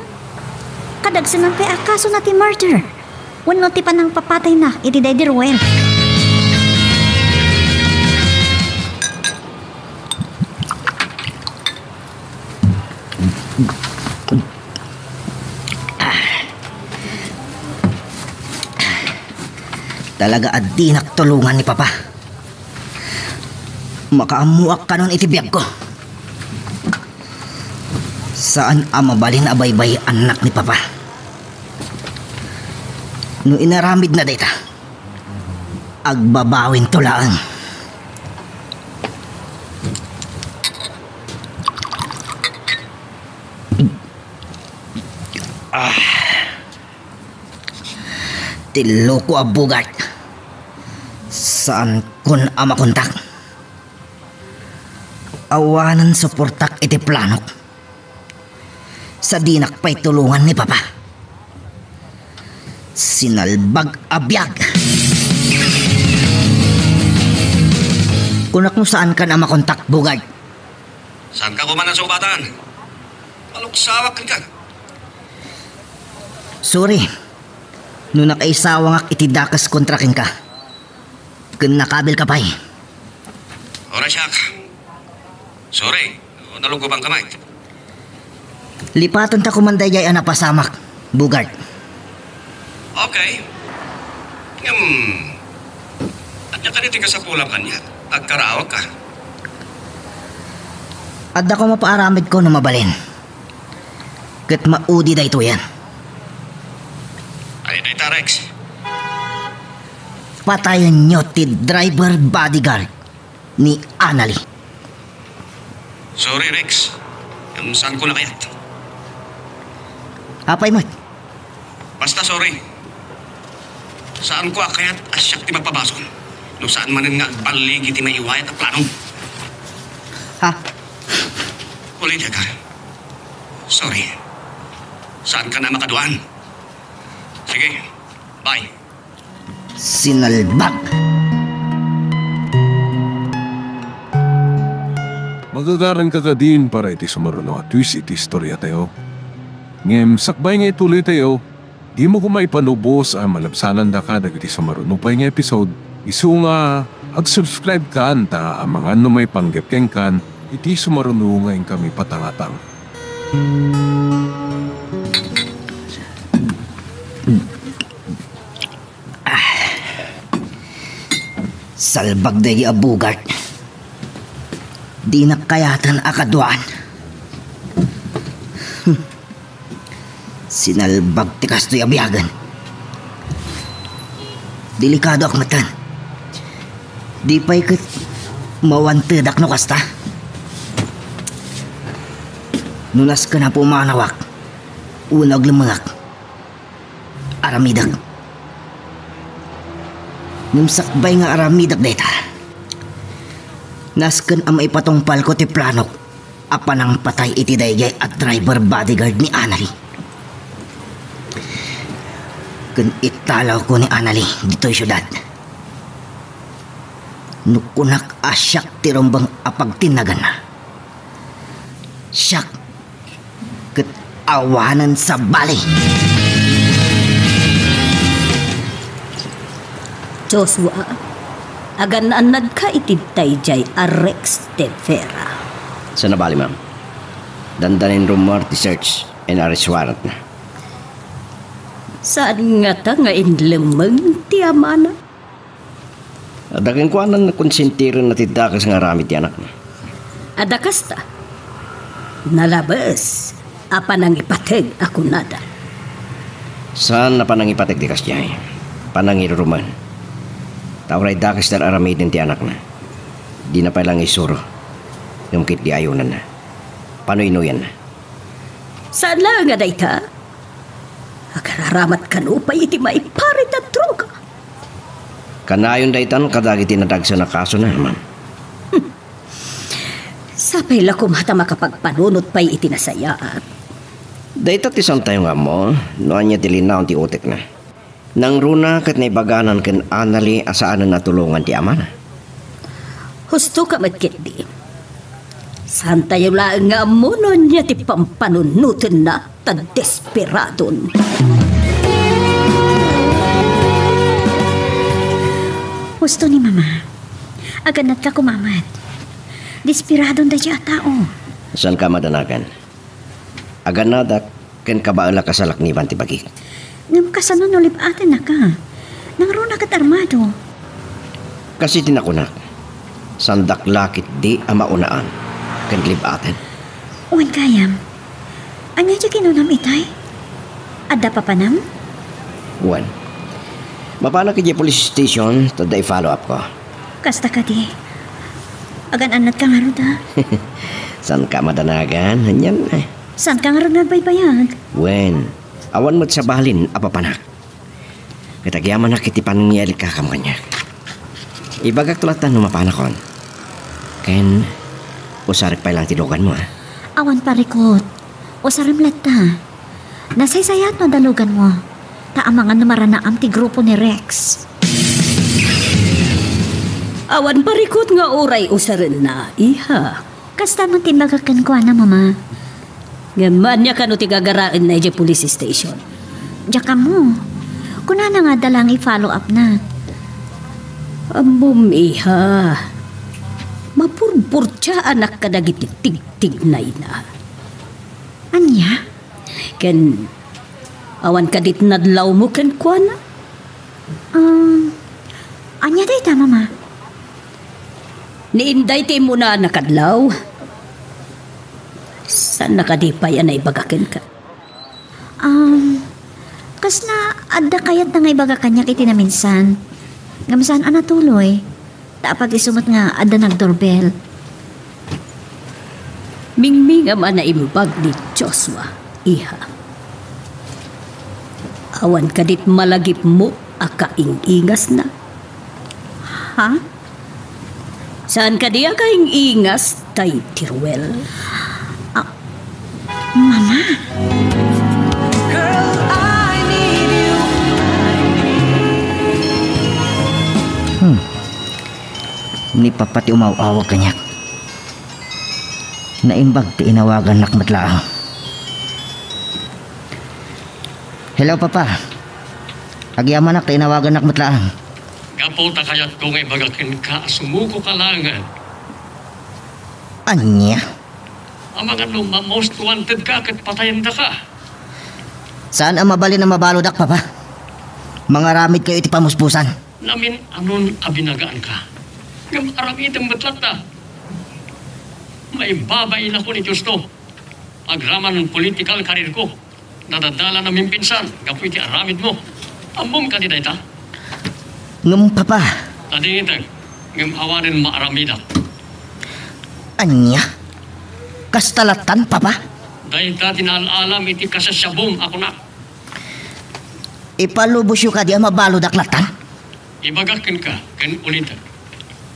kadagsenan pay a kasona ti murder wenno ti panangpapatayna iti daydi Ruel. Talaga a dinak tulongan ni Papa. Makaammoak kanon iti biagko. Saan a mabalin a baybay-annak ni Papa. No inaramidna dayta, agbabawinto laeng. Ti loko a Bogart. Saankon a makontak. Awanen suportak iti planok. Sadinak pay tulongan ni Papa. Sinalbag a biag. Kunak no saankan a makontak, Bogart. Saanka koma a sungbaten? Maluksawak kenka. Sorry. No nakaisawangak iti dakes kontra kenka. Ken nakabilka pay. Oray siak. Sorry. Nalungkobanka met. Lipatenta koma daydiay a napasamak, Bogart. Okay. Ngem, ania kadi ti kasapulam kaniak? Agkaraawka. Adda koma paaramidko no mabalin. Ket maudi daytoyen. Ania dayta, Rex? Patayenyo ti driver bodyguard ni Annalie. Sorry, Rex. Ngem saanko a kayat. Apay met? Basta sorry. Saanko a kayat a siak ti mapabasol no saan manen nga agballigi ti maiwayat a plano. Ha? Ulitek. Sorry. Saankan a makaduan. Sige. Bye. Sinalbag. Magagaranka kadin para iti sumaruno a twist iti istoriatayo. Ngem sakbay nga ituloytayo, dimo koma ipanubos a malabsanandaka dagiti sumaruno pay nga episode. Isu nga ag-subscribe kan ta amangan no maipanggep kenkan iti sumaruno nga inkami patangatang. Salbag daydi a Bogart. Dinak kayaten a kaduaan. Hmm. Sinalbag ti kastoy a biagen. Delikadoak metten. Di pay ket mawantedak no kasta. No nasken a pumanawak, wenno aglemmengak, aramidek. Ngem sakbay nga aramidek dayta, nasken a maipatungpalko ti planok a panangpatay iti daydiay a driver bodyguard ni Annalie. Ken italawko ni Annalie ditoy siudad. No kunak a siak ti rumbeng a pagtinnaganna, siak ket awanen sabali. Joshua, agan-annadka iti daydiay a Rex de Vera. Saan a bali, ma'am. Dandanin rummuar ti search and arrest warrant na. Saan ngata nga inlemmeng ti amana? Adda kenkuana, nakonsentirenna ti dakes nga aramid ti anakna. Adda kasta? Nalabes a panangipateg a kunada. Saan a panangipateg ti kasdiay. Panangirurumen. Ta uray dakes ti ar-aramiden ti anakna. Dina pay laeng isuro. Ngem ketdi ayonanna. Panuy-nuyanna. Saan laeng a dayta? Agararamat kano pay iti maiparit a droga. Kanayon daytan kadagiti nadagsen a kasona, ma'am. Sapay la koma ta makapagpanunot pay iti nasayaat. Dayta ti saantayo nga ammo no ania ti linaon ti utekna. Nangruna ket naibaganan ken Annalie a saanen a tulongan ti amana. Hustoka met ketdi. Saantayo laeng nga ammo no ania ti pampanunotenna ta desperadon. Husto ni Mama. Agannadka koma met. Desperadon daydiay a tao. Saanka a madanagan. Agannadak ken kabaelak a salakniban ti bagik. Ngem kasano no lib-atennaka? Nangruna ket armado. Kas iti nakunak, saandak la ketdi a maunaan ken lib-aten. Wen gayam. Ania ti kinunam itay? Adda papanam? Wen. Mapanak idiay police station, ta adda i-follow up ko. Kasta kadi. Agan-annadka ngarud, a? Saanka a madanagan, anian, eh? Saanka ngarud nga agbaybayag? Wen, Awan met sabalin a papanak. Ket agyamanak iti panangyalikakam kaniak. Ibagakto latta no mapanakon. Ken usarek pay lang ti luganmo, a. Awan parikut. Usarem latta. Nasaysayaat no adda luganmo. Ta amangan no maranaam ti grupo ni Rex. Awan parikut nga uray usarenna, iha. Kasta man ti imbagak kenkuana, Mama. Ngem ania kano ti gagaraenna idiay police station? Diak ammo. Kunana nga adda lang i-follow up na. Ammom, iha. Mapurpurtiaanak kadagiti tigtignayna. Ania? Ken awan kadi ti nadlawmo kenkuana? Um, ania dayta, Mama? Ni Inday ti immuna a nakadlaw. Saanna kadi pay a naibaga kenka? Um, kasla adda kayatna nga ibaga kaniak iti naminsan. Ngem saan a natuloy. Ta apag-isu met nga adda nagdoorbell. Mingmingam a naimbag ni Joshua, iha. Awan kadit malagipmo a kaing-ingasna? Ha? Saan kadi a kaing-ingas, tay Teruel? Ah, Mama. Hmm. Ni Papa ti umaw-awag kaniak. Naimbag ti inawagannak met laeng. Hello, Papa. Agyamanak ta inawagannak met laeng. Gapu ta kayatko nga ibaga kenka a sumukoka laengen. Ania? Amangan no ma-most wanted ka ket patayendaka. Saan a mabalin a mabaludak, Papa. Mangaramidkayo iti pamuspusan. Namin-anon a binagaanka. Ngem aramidem met latta. Maibabainako ni Dios to. Agraman political career ko. Nadadalan a mimpinsan gapu iti aramidmo. Ammom kadi dayta? Ngem, Papa. Nadingitek, ngem awanen maaramidak. Ania? Kasta lattan, Papa? Dayta ti naal-alam iti kasasiabum a kunak. Ipalubosyo kadi a mabaludak lattan? Ibagak kenka ken ulitek,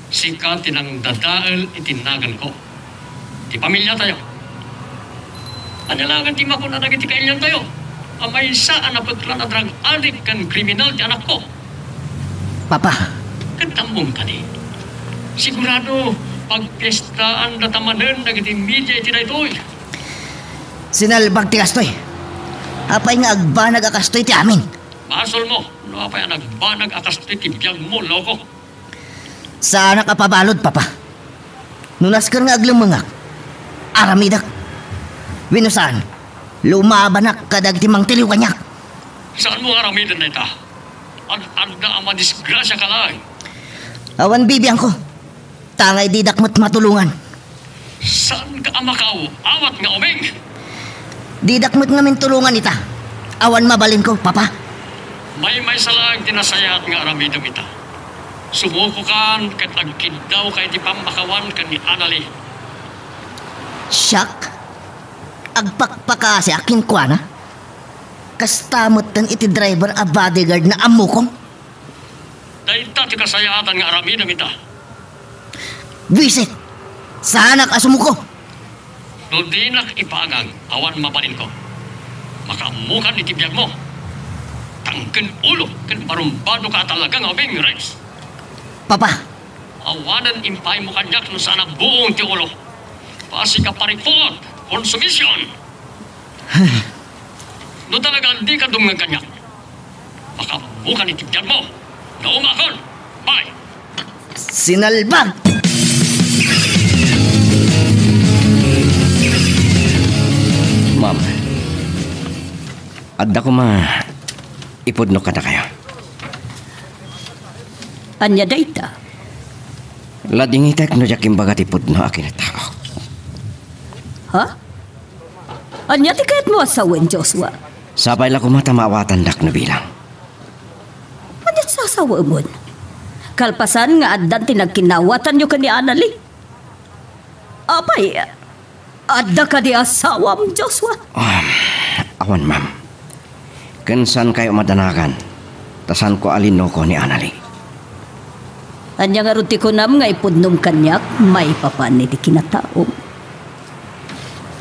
sika ti nangdadael iti naganko, ti pamiliatayo. Ania laengen ti makuna dagiti kailiantayo a maysa a napeklan a drug addict ken kriminal ti anakko? Papa. Ket ammom kadi? Sigurado, pagpiestaandata manen dagiti media iti daytoy. Sinalbag ti kastoy. Apay nga agbanag a kastoy ti amin? Basolmo no apay a nagbanag a kastoy ti biagmo, loko. Saanak a pabalud, Papa. No nasker nga aglemmengak, aramidak. Wenno saan, lumabanak kadagiti mangtiliw kaniak. Saanmo nga aramiden dayta? Ad-adda a madisgrasiaka laeng. Awan bibiangko. Tangay didak met matulongan. Saanka a makaaw-awat nga ubing? Didak met ngamin tulongan ita. Awan mabalinko, Papa. Maymaysa laeng ti nasayaat nga aramidem ita. Sumukokan ket agkiddawka iti pammakawan ken ni Annalie. Siak? Agpakpakasiak kenkuana? Kasta metten iti driver a bodyguard na ammokon? Dayta ti kasayaatan nga aramidem ita. Buisit! Saanak a sumuko! No dinak ipagang, awan mabalinko. Makaammokan iti biagmo. Tangken ulo ken barumbadoka a talaga nga ubing, Rex. Papa! Awanen impaaymo kaniak no saan a buong ti ulo. Pasika paripot, konsumisyon! No talaga dika dumngeg kaniak, makaammokan iti biagmo. Naumakon. Bye. Sinalbag! Ma'am, adda koma ipudno kadakayo. Ania dayta? Ladingitek no diak imbaga ti pudno a kinataok. Ha? Ania ti kayatmo a sawen, Joshua? Sapay la koma ta maawatandak no bilang. Ania ti sasawaemon? Kalpasan nga addan ti nagkinnawatanyo ken ni Annalie? Apay, adda kadi asawam, Joshua? Um, awan, ma'am. Ken saankayo madanagan, ta saanko a linuko ni Annalie. Ania ngarud ti kunam nga ipudnom kaniak maipapan iti kinataom?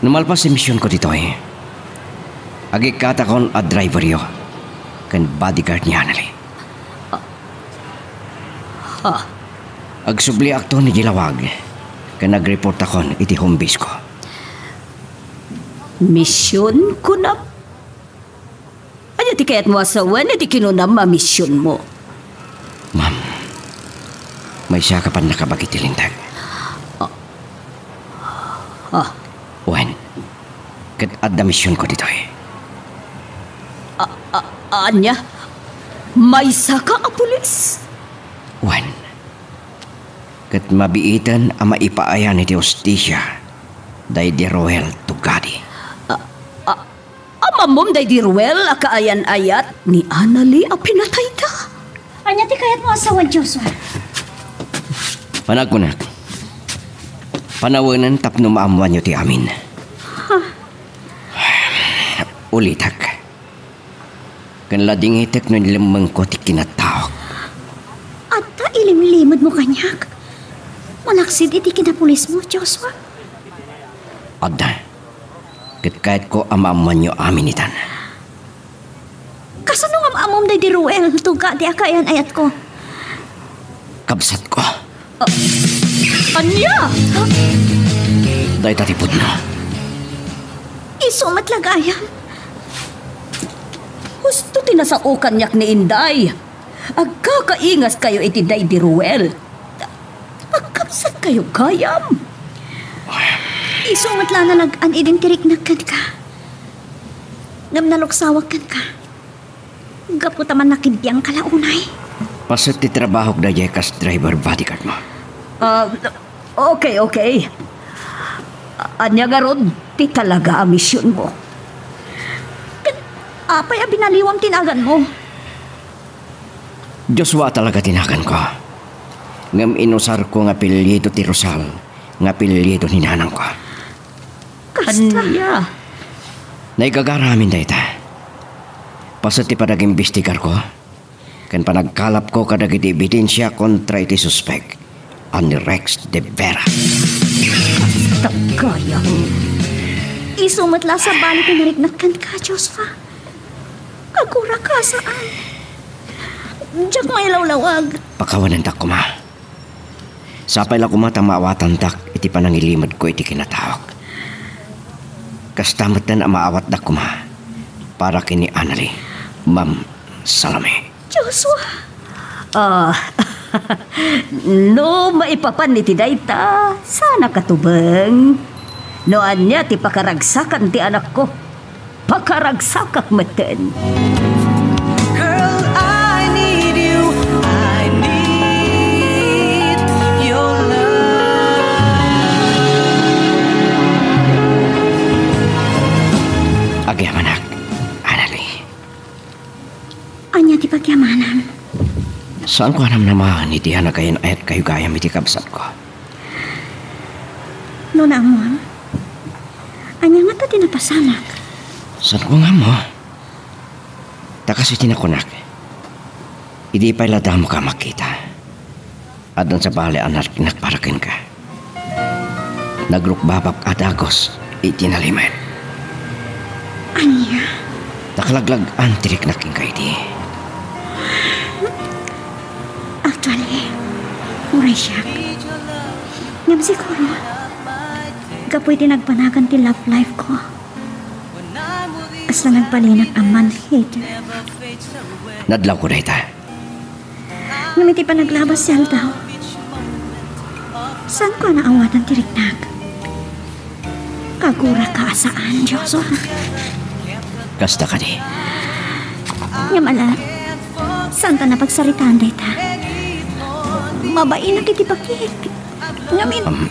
No malpas ti misionko ditoy, agikkatakon a driveryo ken bodyguard ni Annalie. Ha? Agsubliakton iti lawag ken agreportakon iti home base ko. Mision, kunam? Ania ti kayatmo a sawen iti kinunam a misionmo? Ma'am, maysaka pannakabagi ti Linteg. Ah. Ah. Wen, ket adda misionko ditoy. A-, a-, ania? Maysaka a pulis? Wen, ket mabiiten a maipaayan iti hustisia daydi Roel Tugadi. A-, a-, Am-ammom daydi Roel a kaayan-ayat ni Annalie a pinatayda? Ania ti kayatmo a sawen, Joshua? Panagkunak, panawenen tapno maammoanyo ti amin. Ha? Ulitek. Ken ladingitek no inlemmengko ti kinataok. Adda ilimlimedmo kaniak? Malaksid iti kinapulismo, Joshua? Adda. Ket kayatko a maammoanyo amin itan. Kasano nga am-ammom daydi Roel Tugadi a kaayan-ayatko? Kabsatko. Ah, ania? Dayta ti pudno. Isu met la gayam. Husto ti nasao kaniak ni Inday. Agkakaingaskayo iti daydi Roel. Agkabsatkayo gayam. Isu met la nalag-an idin ti riknak kenka. Ngem naluksawak kenka. Gapu ta mannakabiangka la unay. Paset ti trabahok daydiay kas driver bodyguard mo. Ah, okay, okay. Ania ngarud ti talaga a misionmo? Ket apay a binaliwam ti naganmo? Joshua talaga ti naganko. Ngem inusarko nga apelyido ti Rosal nga apelyido ni nanangko. Kasta. Ania? Naigagara amin dayta. Paset ti panagimbestigarko ken panagkalapko kadagiti ebidensia kontra iti suspek a ni Rex de Vera. Kasta gayam. Isu met la sabali ti nariknak kenka, Joshua. Aguraka a saan. Diak mailawlawag. Pakawanendak koma. Sapay la koma ta maawatandak iti panangilimedko iti kinataok. Kasta metten a maawatdak koma para ken ni Annalie, Ma'am Salome. Joshua! Ah, no maipapan iti dayta, saan a katubeng. No ania ti pakaragsakan ti anakko, pakaragsakak metten. Girl, I need you. I need your love. Agyamanak, Annalie. Ania ti pagyamanam? Saanko a namnamaen iti a nagayan-ayatkayo gayam iti kabsatko. No naammoam, ania ngata ti napasamak? Saanko nga ammo. Ta kas iti nakunak, idi pay la damoka a makita, addan sabali a nariknak para kenka. Nagrukbabak a dagus iti nalimed. Ania? Ta kalaglag-an ti riknak kenka idi. Actually, uray siak. Ngem siguro, gapu iti nagbanagan ti love life ko, kasla nagbalin a man-hater. Nadlawko dayta. Ngem iti panaglabas ti aldaw, saanko a naawatan ti riknak. Kaguraka a saan, Joshua. Kasta kadi. Ngem ala, saanta a pagsaritaan dayta. Mabainak iti bakik. Ngamin, um,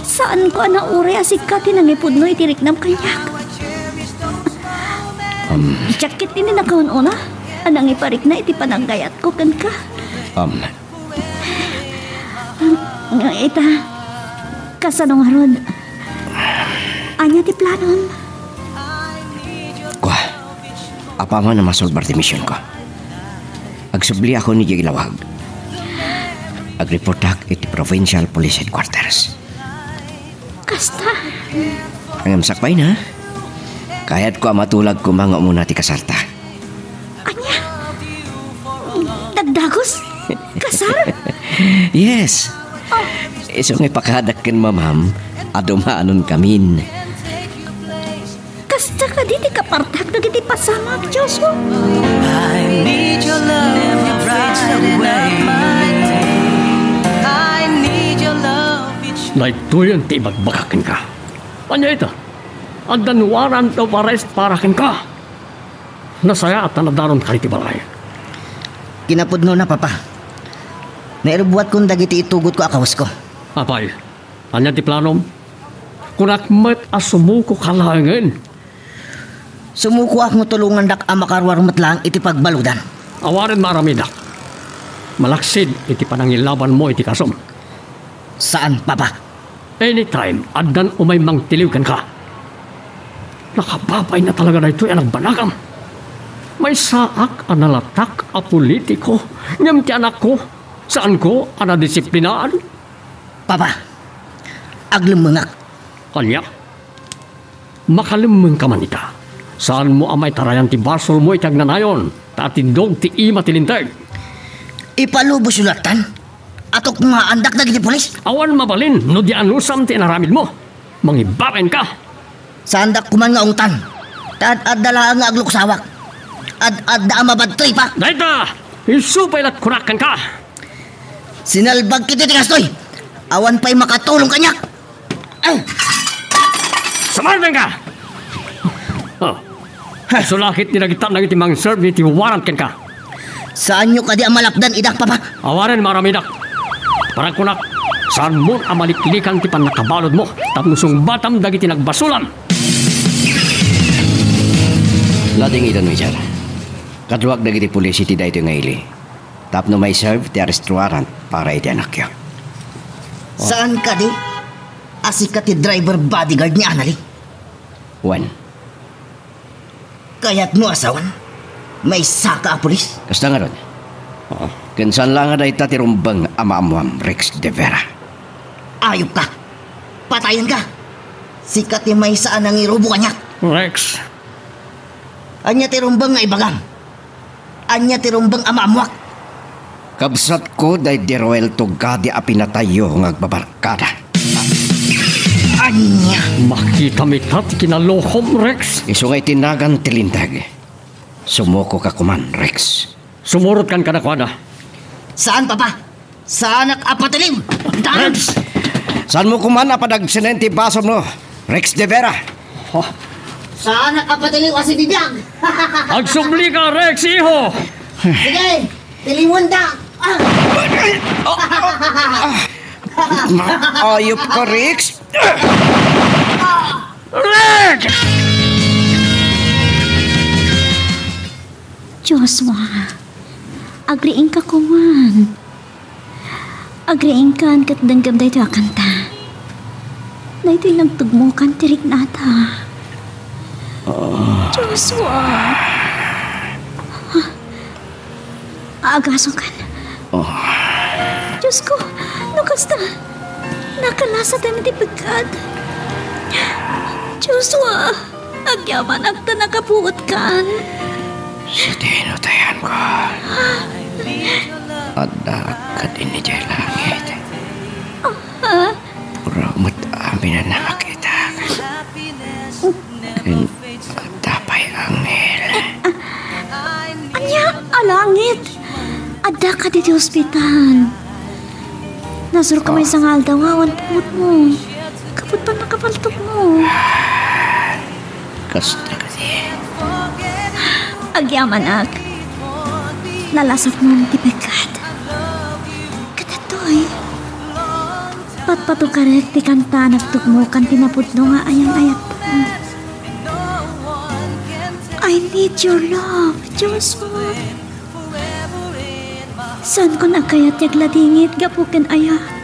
saanko a nauray a sika ti nangipudno iti riknam kaniak. Um, Diak ketdi nakaun-una a nangiparikna iti pananggayatko kenka. Um, Nga ita, kasano ngarud? Ania ti planom? Kua, Apaman a masolbar ti misionko, agsubliakon idiay Ilawag. Agreportak iti Provincial Police Headquarters. Kasta? Ngem sakbayna, kayatko a matulag koma nga umuna ti kasarta. Ania? Dagdagus? Kasar? Yes. Oh. Isu nga ipakadak ken mamam a dumanonkamin. Kasta kadi ti kapartak dagiti pasamak, Joshua? I need your love, you brighten up my day. I need your love each Daytoyen ti ibagbagak kenka. Ania ita? Addan warrant of arrest para kenka. Nasayaat a nadaronka iti balay. Kinapudnona, Papa. Nairbuatkon dagiti itugotko a kawasko. Apay, ania ti planom? Kunak met a sumukoka laengen. Sumukoak no tulongandak a makaruar met laeng iti pagbaludan. Awanen maaramidak. Malaksid iti panangilabanmo iti kasom. Saan, Papa. Anytime, addan umay mangtiliw kenka. Nakababain a talaga daytoy a nagbanagam. Maysaak a nalatak a politiko, ngem ti anakko, saanko a nadisiplinaan. Papa, aglemmengak. Ania? Makalemmengka man ita. Saanmo a maitarayan ti basolmo iti agnanayon, ta atindog ti ima ti linteg. Ipalubosyo lattan a tukngaandak dagiti pulis. Awan mabalin no di anusam ti inaramidmo. Mangibabainka. Saandak koman nga ungtan. Ta ad-adda laeng nga agluksawak. Ad-adda a mabadtoy pa. Dayta, isu pay lat kunak kenka. Sinalbag iti ti kastoy. Awan pay makatulong kaniak. Ay! Sumardenka! Oh. Isu la ketdi dagita dagiti mangserve iti warrant kenka. Saanyo kadi a malapdan ida, Papa? Awanen maaramidak. Para kunak, saanmon a maliklikan ti pannakabaludmo tapno sungbatam dagiti nagbasolam. Ladingit, Major. Kaduak dagiti pulis iti daytoy nga ili tapno maiserve ti arrest warrant para iti anakyo. Saan kadi a sika ti driver bodyguard ni Anali? Wen. Kayatmo a sawen? Maysaka a pulis? Kasta ngarud. Ken saan la nga dayta ti rumbeng a maammoam, Rex de Vera. Ayupka! Patayenka! Sika ti maysa a nangirubo kaniak. Rex. Ania ti rumbeng nga ibagam? Ania ti rumbeng a maammoak? Kabsatko daydi Roel Tugadi a pinatayyo nga agbabarkada. Ania? Makitam ita ti kinalokom, Rex. Isu nga iti nagan ti linteg. Sumukoka koman, Rex. Sumurotkan kadakuada. Saan, Papa? Saanak a patiliw! Rex! Saanmo koman a padagsenen ti basolmo, Rex de Vera. Saanak a patiliw a sibibiag! Agsublika, Rex, iho! Sige, tiliwenda! Ah! Ayupka, Rex! Rex! Joshua, agriingka koman. Agriingkan ket denggem daytoy a kanta. Daytoy nagtugmokan ti riknada. Ah. Joshua. Aagasokan. Oh. Diyos ko, no kasta, nakalasatan ti pekkat. Joshua. Agyamanak ta nakabuetkan. Sadino ti ayanko? Addaak kadin idiay langit. Ah? Puro met amin a nakitak. Ken adda pay anghel. Ania a langit? Adda kadi ti ospital. Nasurko maysa nga aldaw nga awan pungotmo. Kaput pannakapaltokmo. Kasta kadi. Agyamanak. Nalasatmon ti pekkat. Kadatoy. Patpatukarek ti kanta a nagtugmokan ti napudno nga ayang-ayatmo. I need your love, Joshua. Saankon a kayat ti agladingit gapu ken ayat.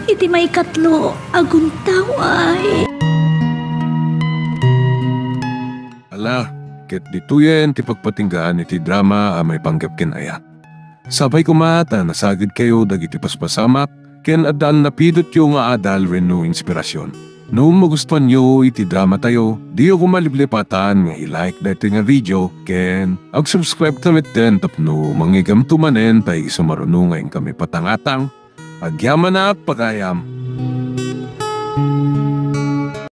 Iti maikatlo a guntaw ay. Ala, ket ditoyen ti pagpatinggaan iti drama a maipanggep ken ayat. Sapay koma ta nasagidkayo dagiti paspasamak ken adda a napidotyo nga adal wenno inspirasyon. No magustuanyo iti dramatayo, diyo koma liplipatan nga i-like daytoy nga video ken ag-subscribe ta metten tapno mangigamto manen tay isu maruno nga inkami patangatang. Agyamanak pagayam.